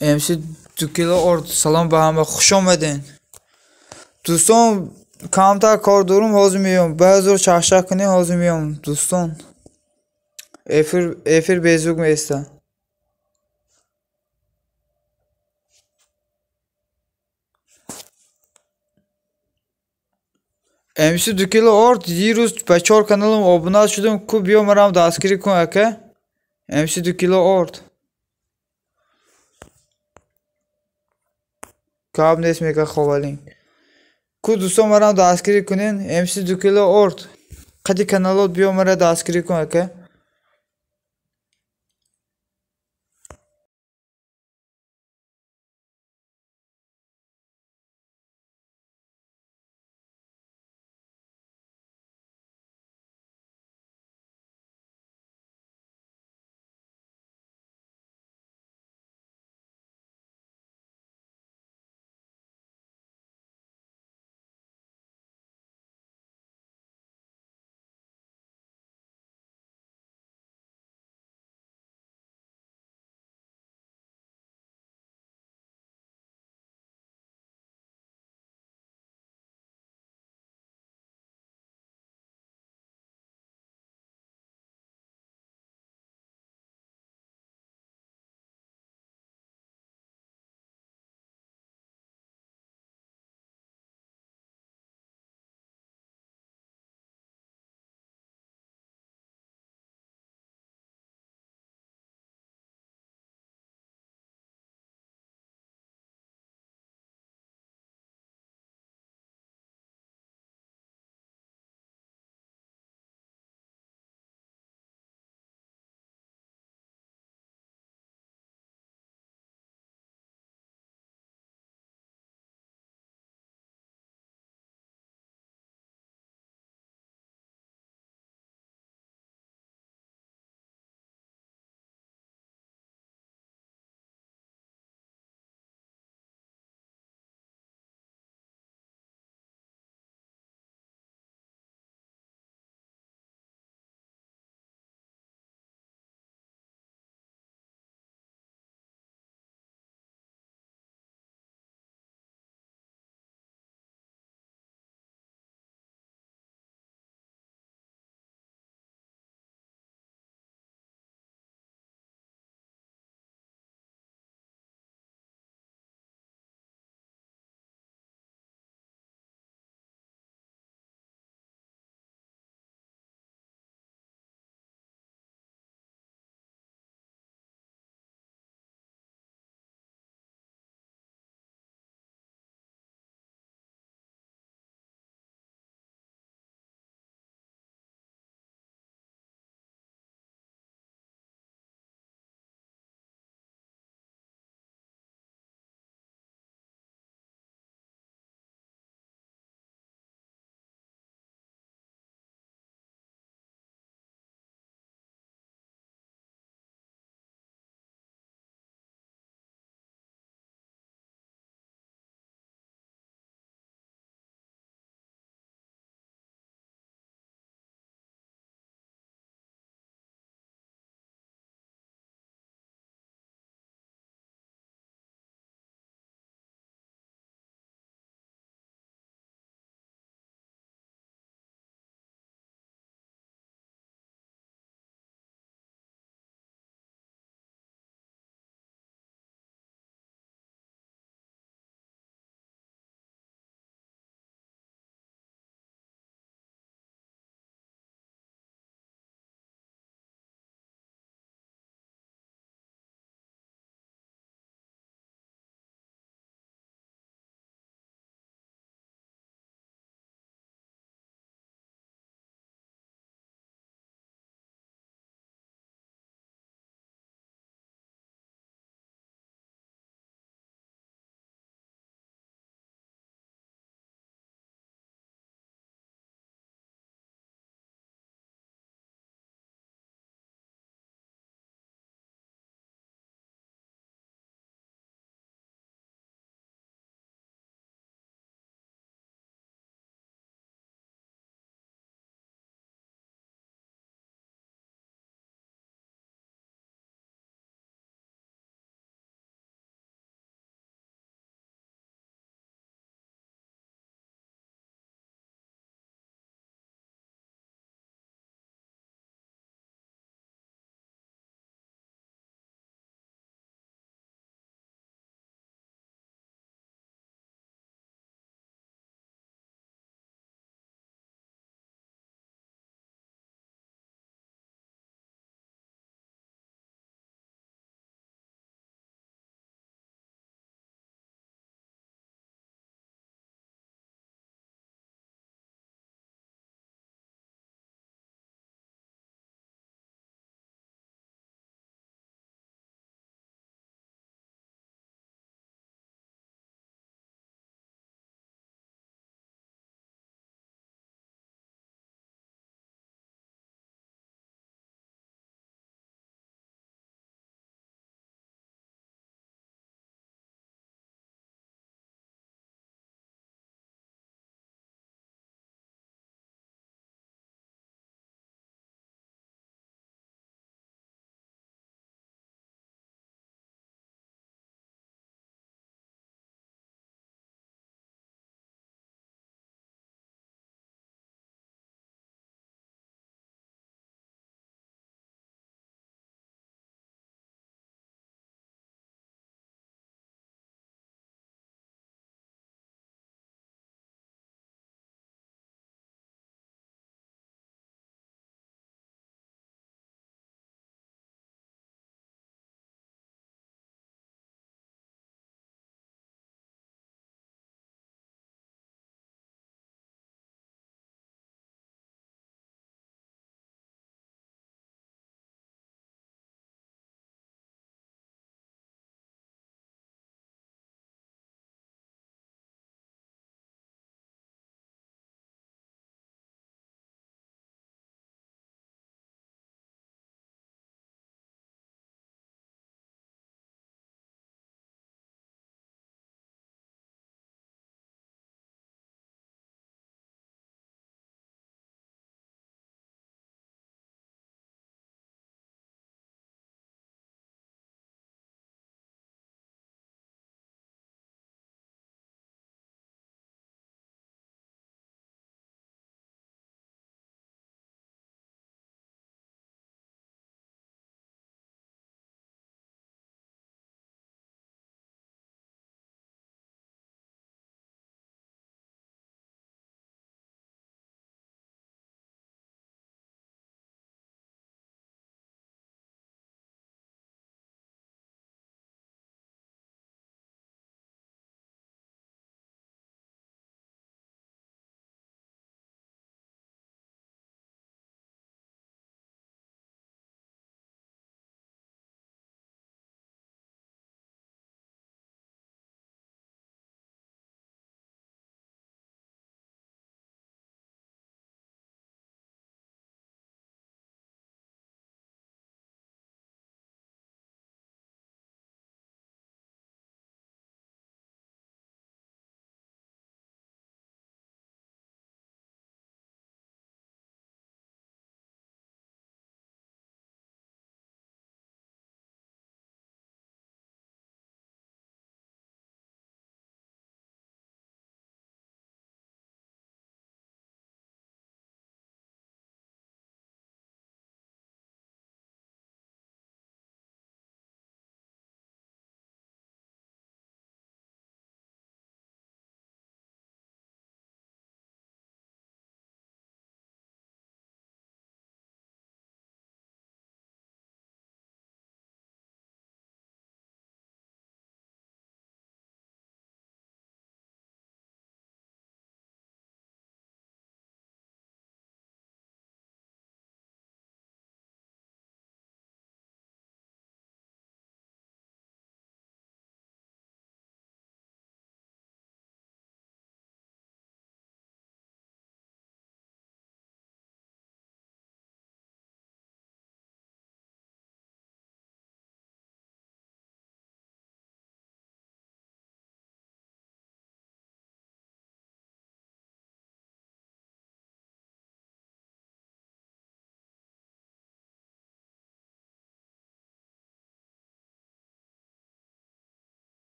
MC 2 кило орд. Салом ба ҳама, хуш омаден. Дӯстон, камтар кор дорум, ҳозир меём. Ба ҳазор чахчах кунем, ҳозир меём, дӯстон. Эфир безук меиста. МС 2 кило орд дирӯз ба 4 каналам обуна шудам, ку биё марам дастгирӣ кун ака. МС 2 кило орд. Гап нест мега ховалин. Ку дӯстон марам дастгирӣ кунен, МС 2 кило орд. Қади каналот биё мара дастгирӣ кун ака.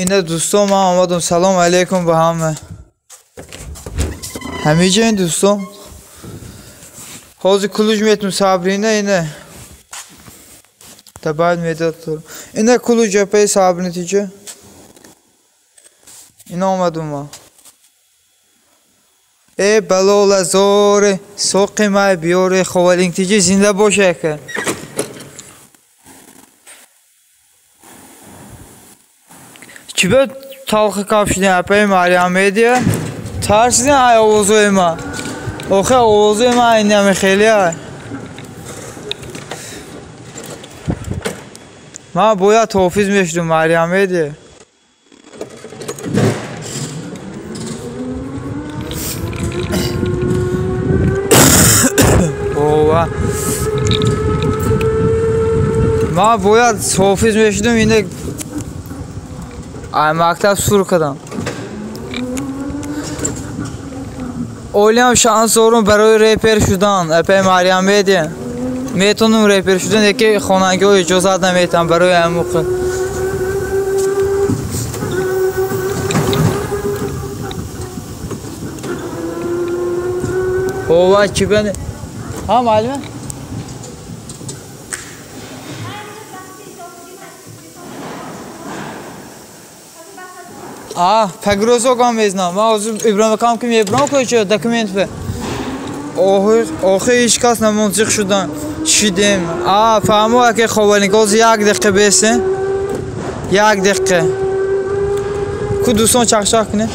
Ина дӯстон, ман омадам. Салом алейкум ба ҳама. Ҳамиҷа ин дӯстон. Ҳозир кулуҷ метум Сабрина ина. Табад медод. Ина кулуҷ апаи Сабрина тиҷа. Ина омадум ман. Э балола зоре соқи май биёре ховалинг тиҷа зинда боша ака. Чӣ ба талхи кап шудем апаи Марьям медия? Тарсидем ай овозои ман. Охе овозои ман инами хеле ай. Ман бояд ҳофиз мешудум Марьям медия. Ова. Ман бояд ҳофиз мешудум ина ай мактаб сур кардам. Олиам шанс дорум барои репер шудан. Апаи Марьям медия. Метавонам репер шудан, яке хонагиҳо иҷозат наметиҳанд барои ҳамин. Ова чӣ бане? Ҳа муаллима? А, пагрозо гам мезнам. Ман ҳозир Иброҳим акам ки мебурам кӯча документ бе. Охир ҳеҷ кас намонзиқ шудан. Шидем. А, фаҳмо аке ховалинг. Ҳозир як дақиқа бесен. Як дақиқа. Ку дӯстон чақчақ кунед.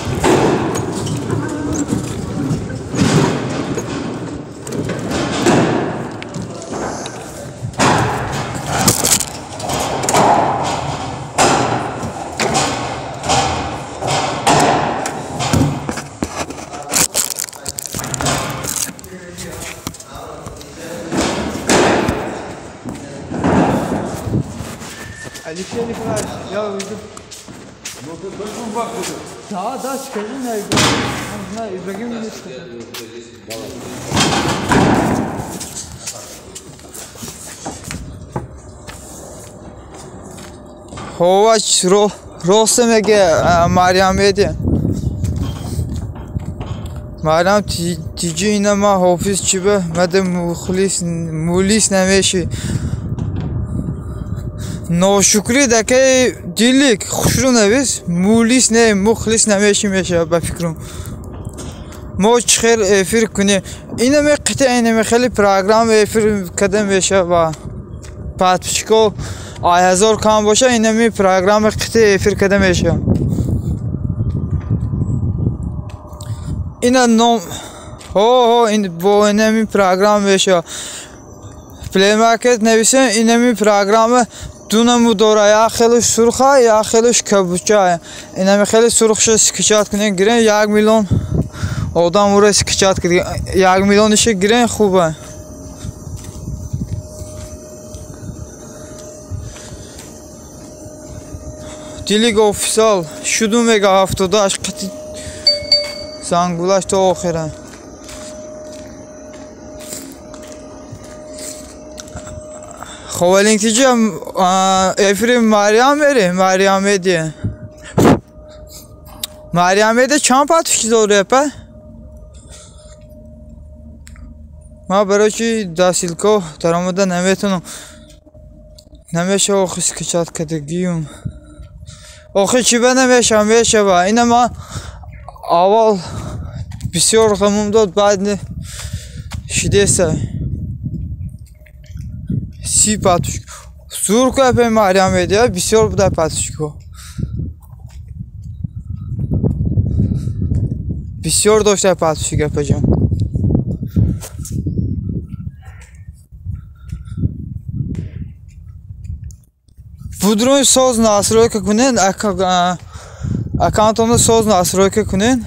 Алексей Николаевич, я уйду. Ну ты должен бабку. Да, да, скажи на Ибрагим. На Ибрагим. Ҳовач роста меге Марьям медия. Марьям тиҷи ина ма ҳофиз чиба мада мухлис мулис намеши. Ношукрӣ дакаи дилик хушрӯ навис мулис не мухлис намеши мешавад ба фикрам. Мо чӣ хел эфир кунем? Инаме қитъа инаме хеле программа эфир карда мешавад. Подписчико ай ҳазор кам боша инами программа қитъа эфир карда мешавад. Ина ном ҳо ҳо ин бо инами программа мешавад. Play Market нависем инами программа ду намуд дора, як хелеш сурха, як хелеш кабуча. Инами хеле сурхша скачать кунем, гирем 1 миллион одам ура скачать кунем, 1 миллиониша гирем хуба. Дилиг офисал шуду мега 78 қити зангулаш то охира. Ховалинг тиҷа эфири Марьям мере, Марьям медия. Марьям медия чанд подписчик дори апа? Ман барои чи дар ссылка даромада наметавонам. Намешава охи скачать кардагиюм. Охи чӣ ба намешава, мешава. Ина ман аввал бисёр ғамум дод, баъд шидеса. 30 подписчик. Зур ку апаи Марьям медия, бисёр буда подписчико. Бисёр дошта подписчик апаҷон. Будрӯи соз настройка кунед, аккаунтонро соз настройка кунед,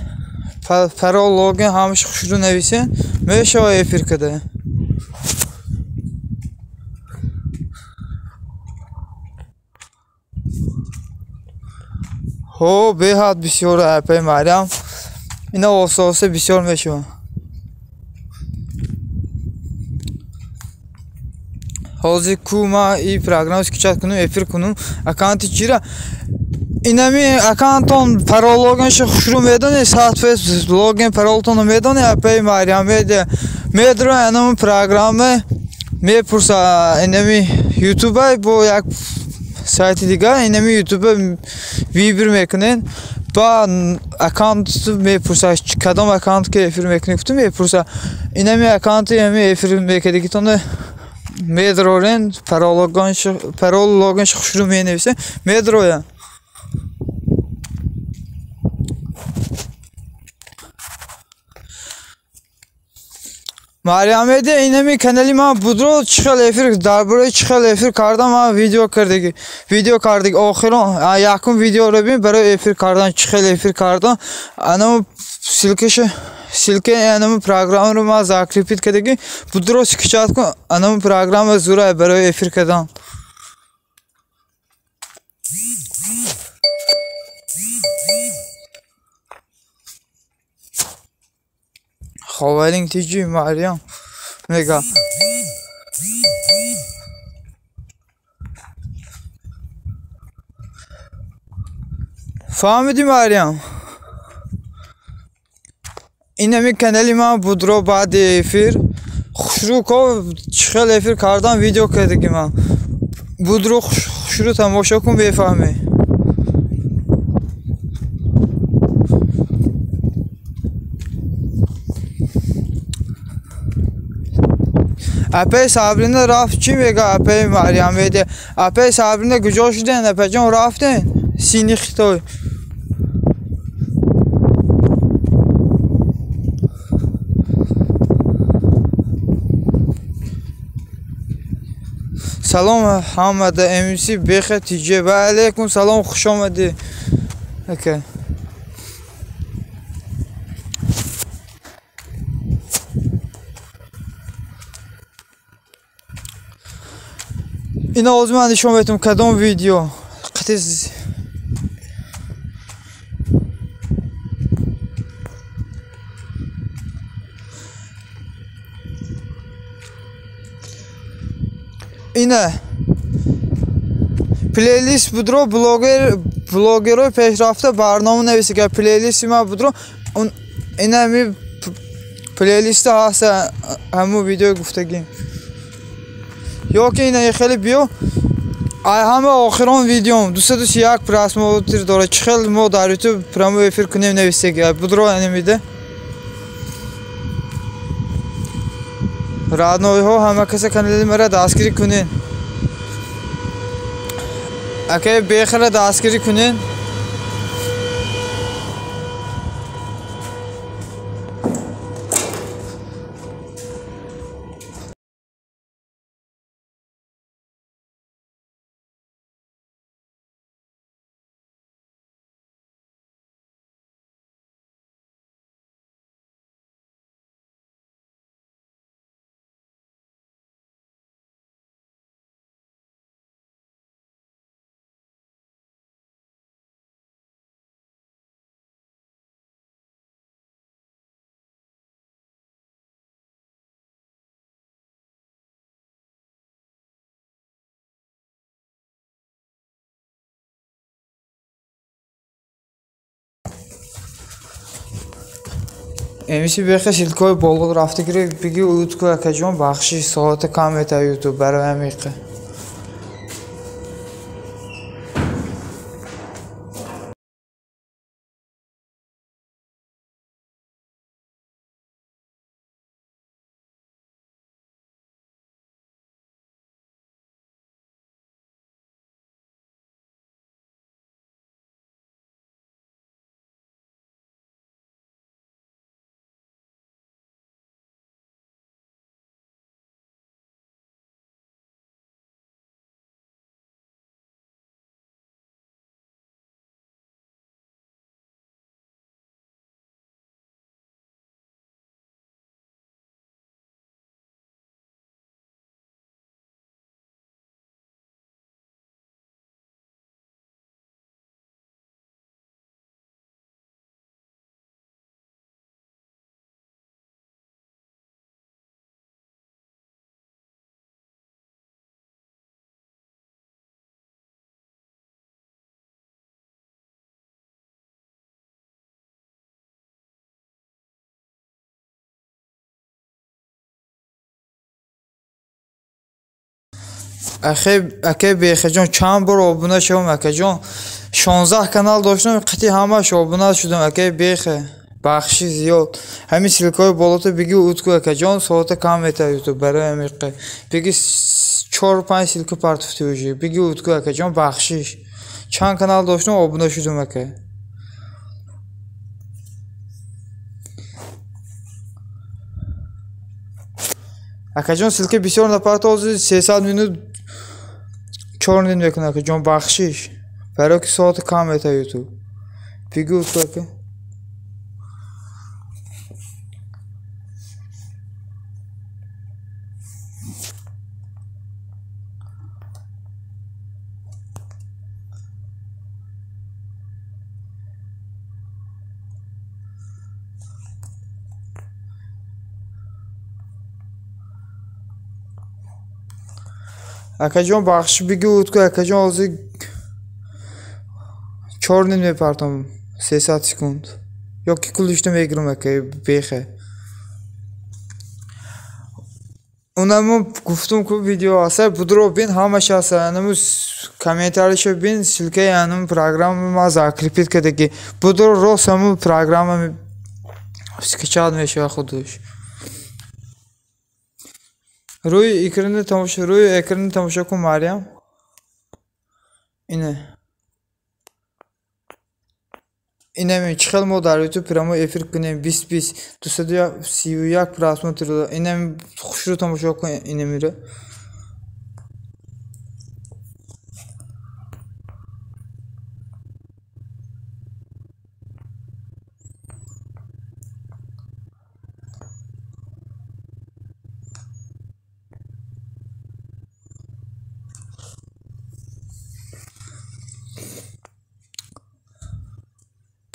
парол, логин ҳамааш хушрӯ нависед, мешава эфир карда. Ҳо, беҳад бисёр апаи Марьям. Ина оста-оста бисёр мешавад. Ҳозир ку ман и программа скачать кунам, эфир кунам, аккаунти чира? Инами аккаунтон парол логиншо хушрӯ медонӣ, 100% логин паролтонро медонӣ, апаи Марьям Медиа. Медро анам программа мепурса инами ютуба бо як сайти дига инами ютуба вибр мекунен ба аккаунт мепурса кадом аккаунт ки эфир мекунӣ гуфту мепурса инами аккаунти ами эфир мекардигитонро медрорен парол логиншо хушрӯ менависе медроя. Марьям Медиа инами канали ман будро чӣ хел эфир дар бораи чӣ хел эфир кардам ман видео кардагӣ охирон якум видеоро бин барои эфир кардан чӣ хел эфир кардам анам ссылкаи анам программаро ман закрепить кардагӣ будро скачать кун анам программа зура барои эфир кардан. Ховалинг тиҷи Марьям мега. Фаҳмидӣ Марьям? Инами канали ман будро баъди эфир хушрӯ ко чӣ хел эфир кардам видео кардагӣ ман. Будро хушрӯ тамошо кун бефаҳмӣ. Апаи Сабрина рафт чӣ мега апаи Марьям Медиа? Апаи Сабрина куҷо шуден? Апаҷон рафтен? Сини Хитой. Салом ҳамада МС Беха ТЖ. Ва алейкум салом, хуш омадӣ. Ака. Ина ҳозир ман нишон метавам кадом видео. Ина плейлист будро блогерҳои пешрафта барнома нависига плейлисти ман будро ина ҳами плейлиста ҳаст ҳамун видеои гуфтагим. Ё ки ина хеле биё ай ҳама охирон видеом 231 просмотр дорад. Чӣ хел мо дар ютуб прямой эфир кунем нависеги будро намида. Раднойҳо ҳама каса канали мара дастгирӣ кунен. Акай бехара дастгирӣ кунен. МС Беха ссылкаи боло рафта гирифт биги утку акаҷон бахшиш соата кам мета ютуб барои ҳамиқа. Акай Бехаҷон, чанд бор обуна шавам, акаҷон. 16 канал доштам, қити ҳамаш обуна шудам, акай Беха. Бахши зиёд. Ҳамин ссылкаҳои болото биги утку, акаҷон, соата кам метавад ютуб барои ҳамиқа. Биги 4-5 ссылка партуфти уже. Биги утку, акаҷон, бахшиш. Чанд канал доштам, обуна шудам, ака. Акаҷон, ссылка бисёр напартози, 300 минут 4 ним мекунад, акаҷон, бахшиш. Барои ки соата кам метавад ютуб. Биги утку, ака. Акаҷон, бахшиш, биги утку, акаҷон, ҳозир 4 ним мепартом, 300 секунд. Ё ки кулишта мегирам, акай Беха. Унаму гуфтум ку видео аса будро бин ҳамаш аса, анаму комментарияшо бин, ссылкаи анаму программа ма закрепить кардаги. Будро рост ҳаму программа скачать мешавад худаш. Рӯи экрани тамошо, рӯи экрани тамошо кун, Марьям. Ине. Инами чӣ хел мо дар YouTube прямой эфир кунем 20-20 231 просмотр. Инами хушрӯ тамошо кун инамиро.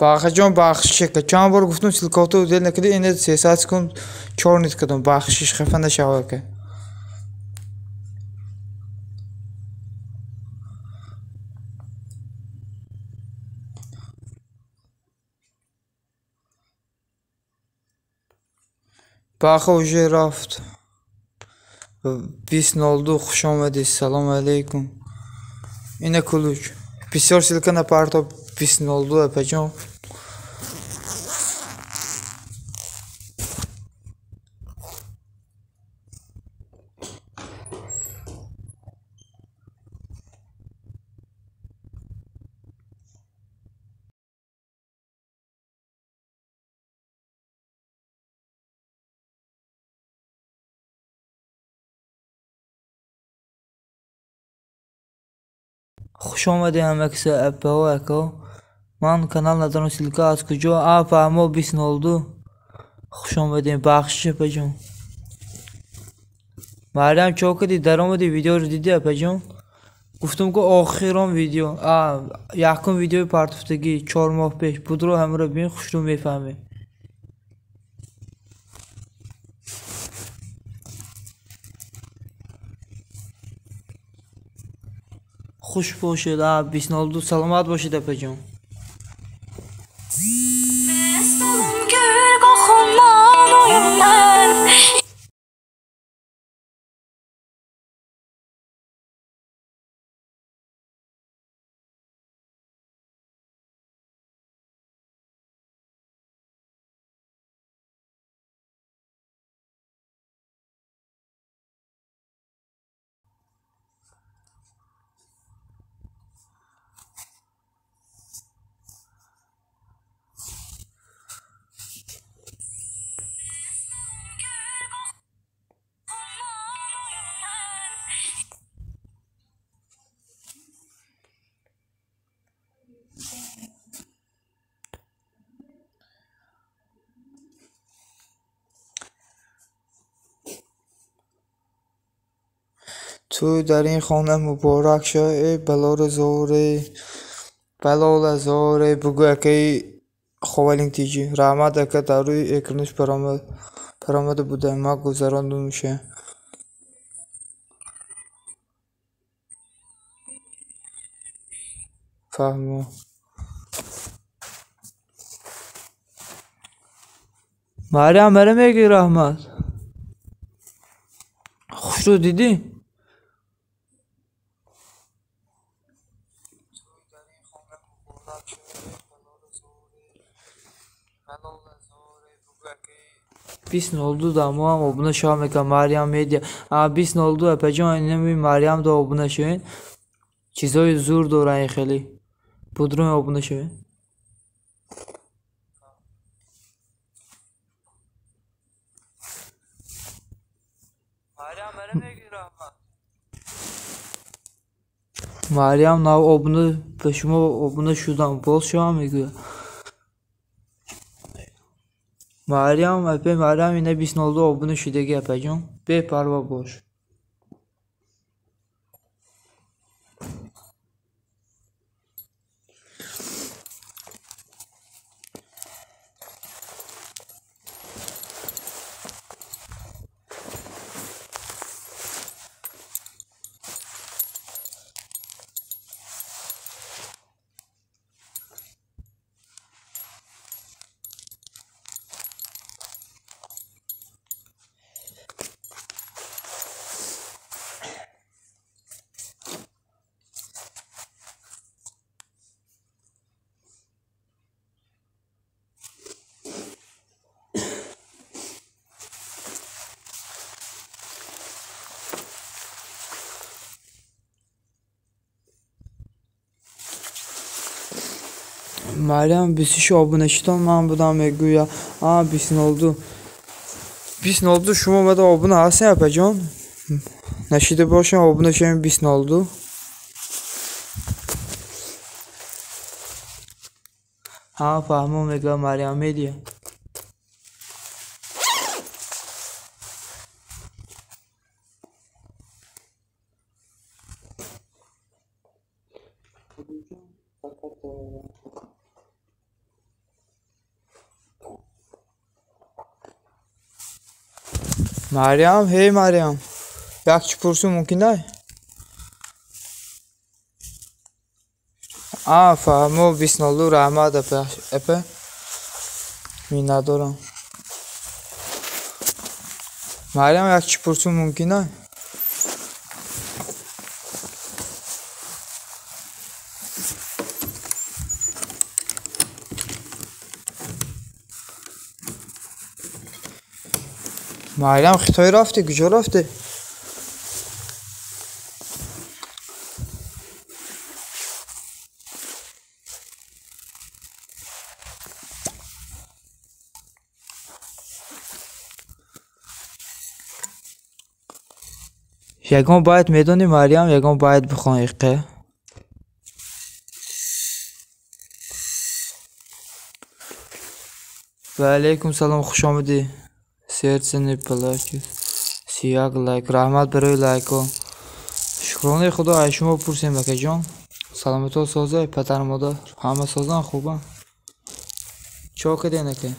Бахаҷон, бахшиш, ака. Чанд бор гуфтум ссылкаҳото удел накарди, ина 300 секунд 4 нит кардам. Бахшиш, хафа нашав, ака. Баха уже рафт. 20:02 хуш омадед. Салом алейкум. Ина ключ. Бисёр ссылка напарто 20:02, апаҷон. Хуш омадед ҳама киса, апаҳо, акаҳо. Ман канал надорам, ссылка аз куҷо? А, фаҳмо, 20:02. Хуш омадед, бахшиш, апаҷон. Марьям, чо кардӣ? Даромадӣ, видеоро дидӣ, апаҷон? Гуфтум ку охирон видео, а якум видеои партуфтагӣ 4 моҳ пеш. Будро ҳамаро бин, хушрӯ мефаҳмӣ. Хуш бошед, а 20:02 саломат бошед, апаҷон. Ту дар ин хона муборак шав, эй балори зоре, балола зоре, бугӯ акаи Ховалинг тиҷи. Раҳмат, ака, дар рӯи экранаш паромада буда, ма гузарондумша. Фаҳмо. Марьям, мара мегӯӣ раҳмат? Хушрӯ дидӣ? Бист нолду да моам обуна шава мекунам Мариям Медиа. 2002 апаҷон, инами Мариям да обуна шавед. Чизои зур доранд хеле. Будрон обуна шавед. Мариям нав обуна ба шумо обуна шудам, боз шавам мегӯяд. Мариям апе Мариям ина 2002 обуна шудаги апаҷон, бепарво бош. Мариям 23 обуначитон ман будам мегӯя. 2002. 2002 шумо омада обуна ҳастем апаҷон? Нашида бошем обуна шавем 2002. Ҳа фаҳмо мегӯя Мариям Медиа. Мариям, ҳей Мариям, як чӣ пурсӣ мумкин ай? Фаҳмо 2002 раҳмат апа. Миннатдорам. Мариям, як чӣ пурсӣ мумкин ай? Мариям Хитой рафтӣ? Куҷо рафтӣ? Ягон байт медонӣ Мариям? Ягон байт бихон иқе. Ва алайкум салом, хуш омадӣ. Сердце не плачет. 31 лайк. Раҳмат барои лайкҳо. Шукронаи Худо аз шумо пурсем акаҷон. Саломатҳо соза, падару модар ҳама созанд, хубанд? Чо карден ака?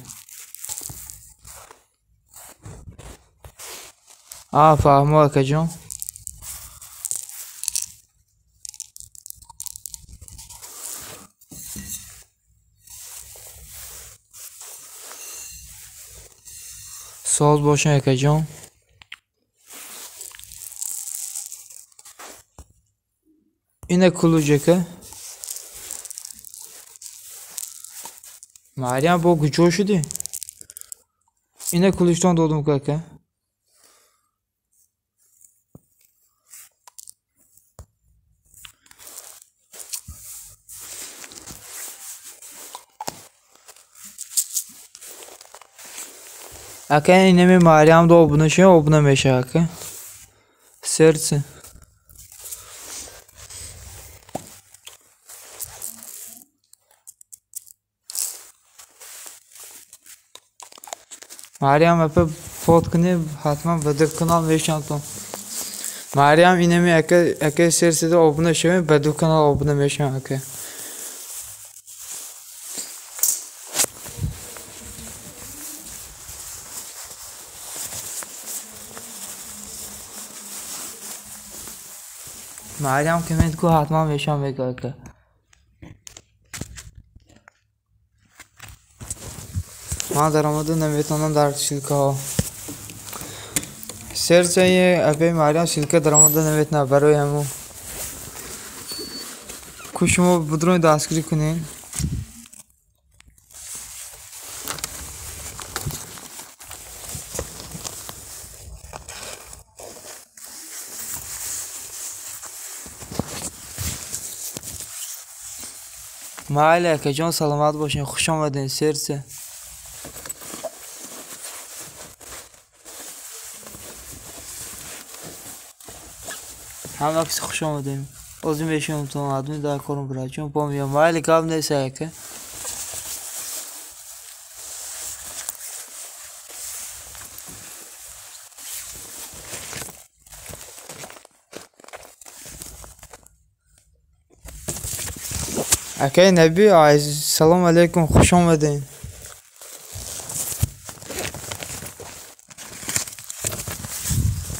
Фаҳмо акаҷон. Соз бошен акаҷон. Ина кулуҷ ака. Мариям бо куҷо шудӣ? Ина кулуҷтон додум ку ака. Ака инами Мариям да обуна шавем, обуна мешава ака. Сердце. Мариям апа фот кунӣ, ҳатман ба ду канал мешавам. Мариям инами ака, ака сердце да обуна шавем, ба ду канал обуна мешавам ака. Мариям коммент ку, ҳатман мешавам мегӯ ака. Ман даромада наметавонам дар ссылкаҳо. Сердце апаи Мариям ссылка даромада наметавонад барои ҳамон. Ку шумо будрони дастгирӣ кунед. Майли акаҷон, саломат бошед, хуш омадед, сердце. Ҳама кис хуш омадем. Озим мешавам адми дар корум братҷон, бо меям. Майли, гап нест ака. Акаи Наби, салом алейкум, хуш омадед.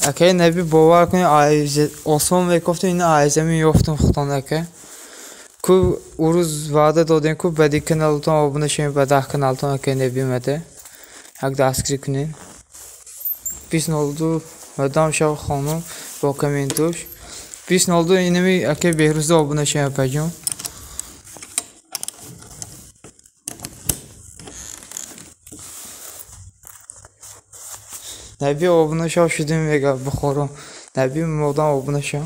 Акаи Наби, бовар кунед, осон мекофтем, ина аз замин ёфтем худтон ака. Ку урӯз ваъда додем, ку ба диг каналатон обуна шавем, ба даҳ каналтон акаи Наби омада. Як дастгирӣ кунед. 2002 мадам шав хонум бо комментуш. 2002 инами акаи Беҳрӯзда обуна шавем апаҷон. Наби обуна шав шудем мега Бухоро. Наби модам обуна шав.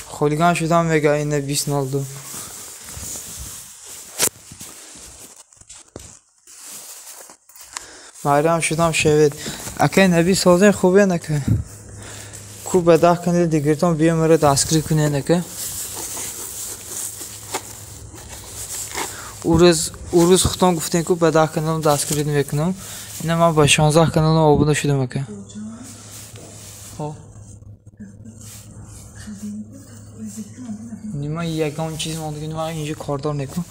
Хулиган шудам мега ина 2002. Марьям шудам шавед. Акай Наби созен хубен ака. Ку ба даҳ канали дигартон биём маро дастгирӣ кунед ака. Урӯз худтон гуфтем ку ба даҳ каналам дастгирӣ мекунам. Ина ман ба 16 каналам обуна шудам ака. Нима ягон чиз мондагӣ, ман инҷо кордор некун.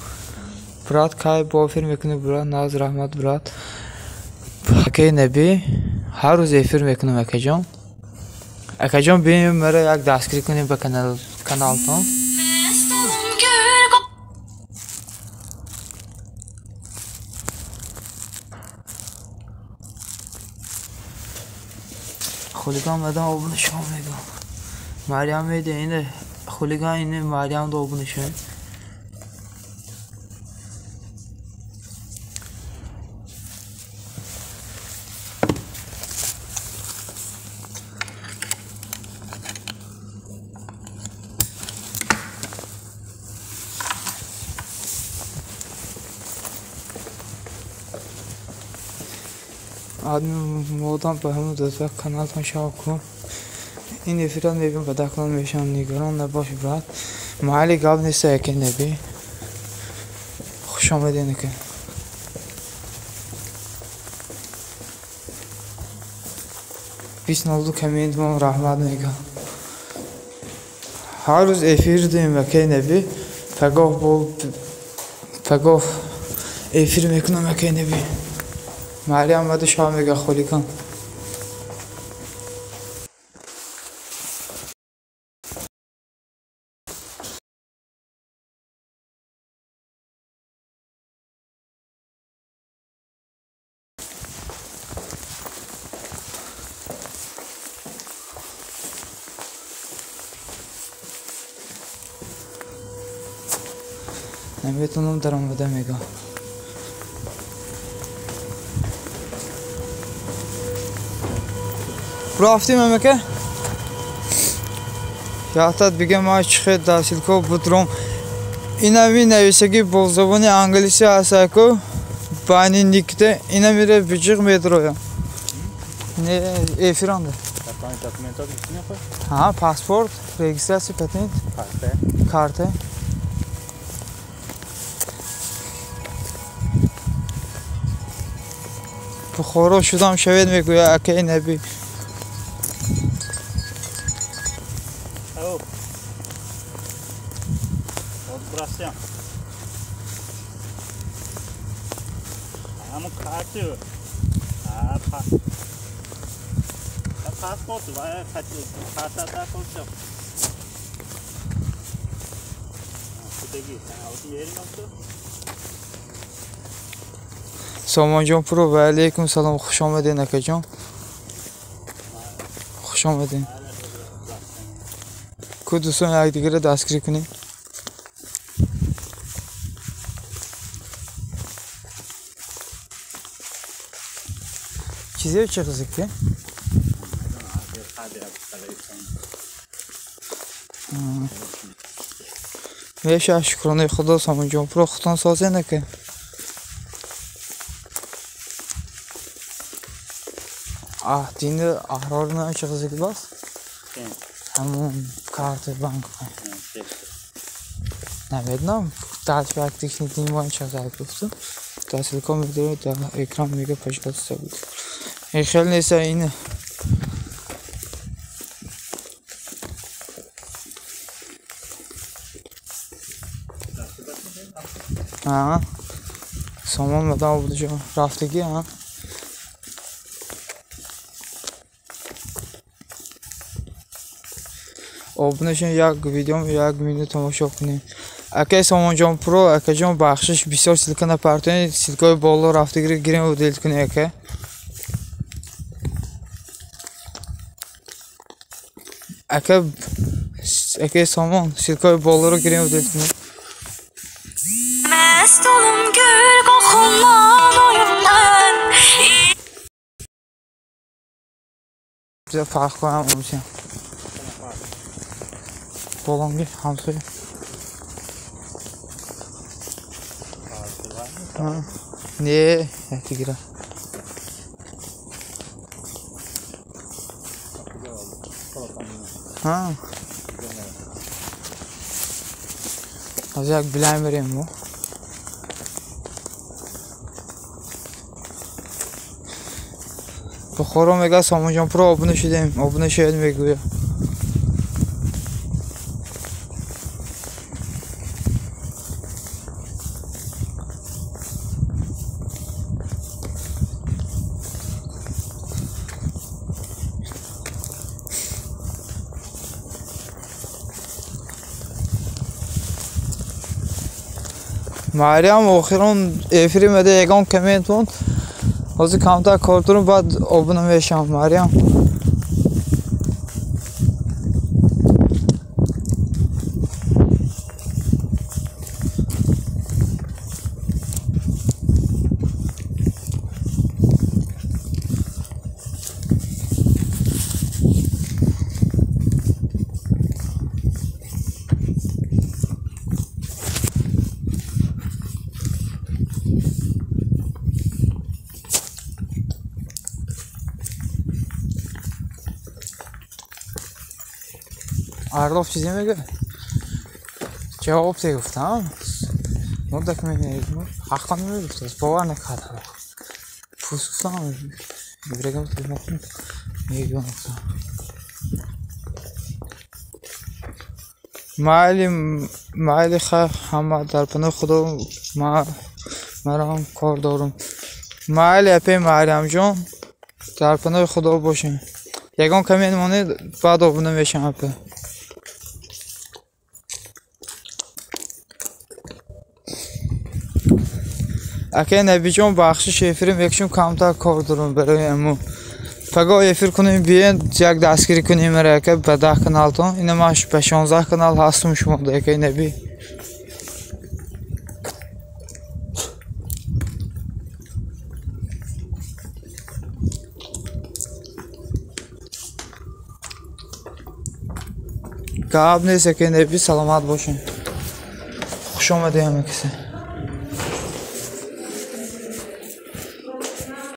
Брат, кай бо эфир мекунӣ брат? Наз раҳмат брат. Акаи Наби, ҳар рӯз эфир мекунам акаҷон. Акаҷон, биёем маро як дастгирӣ кунем ба каналтон. Хулиган мадам обуна шав мегӯям. Марьям меде ина хулиган ина Марьям да обуна шав. Адми модам ба ҳамун доза каналтон шав кун. Ин эфират мебинам ба даҳ канал мешавам, нигарон набош брат. Майли, гап нест ака Наби. Хуш омадед ака. 2002 коммент мон раҳмат мегӯям. Ҳар рӯз эфир дорем акаи Наби. Пагоҳ эфир мекунам акаи Наби. Марьям омада шав мега хулиган. Наметонам даромада мега. Рафтем амака. Яхтат бигем ма чихе дасилко будром. Инами нависаги бо забони англиси ҳастаку байни никте инамире биҷиқ медроям. Не эфиранда. Ҳа, паспорт, регистрация, патент, карта. Бухоро шудам шавед мегӯяд акаи Наби. Сомонҷон Пуро, ва алейкум салом, хуш омадед акаҷон. Хуш омадед. Ку дӯстон якдигарро дастгирӣ кунед. Чизе чӣ қизик? Меша шукронаи Худо Сомонҷон Про худтон созен ака. Дини аҳрор на чӣ қизи бас? Ҳамон карти банк. Намедонам, дальше як техник дини чӣ қизи гуфту. Дар ссылка мегузорем дар экран мега пожалуйста. Ин хел нест ин. Сомон мадам обунаҷон рафтагӣ а? Обуна шавед, як видеом як минут тамошо кунед. Акай Сомонҷон Про, акаҷон бахшиш бисёр ссылка напартонед, ссылкаи боло рафтагиро гирем удалить кунед ака. Ака акай Сомон ссылкаи болоро гирем удалить кунед. Mest olum gül kokundan oyundan. Bize fark koyamam sen. Болонги ҳамсоя. Не, якдигира. Аз як билай мерем мо. Бухоро мега Сомонҷон Про обуна шудем, обуна шавед мегӯя. Мариам охирон эфири меда ягон коммент монд. Ҳозир камтар кор дорум, баъд обуна мешавам. Мариам Арлов чизе мега? Ҷавоб гуфтам. Мурдак мегӯ, ҳаққан мегуфт, бовар накард. Пус гуфтам, ибрагам телефон мегӯям. Майли, майли хайр, ҳама дар паноҳи Худо, марам кор дорум. Майли апе Мариамҷон, дар паноҳи Худо бошем. Ягон коммент монед, баъд обуна мешавам апе. Акай Набиҷон бахшиш эфири мекушем, камтар кор дорум барои аму. Пагоҳ эфир кунем, биен як дастгирӣ кунем ара ака ба 10 каналтон. Ина ман ба 16 канал ҳастум шумо акай Наби. Гап нест акай Наби, саломат бошед. Хуш омадед ҳама касе.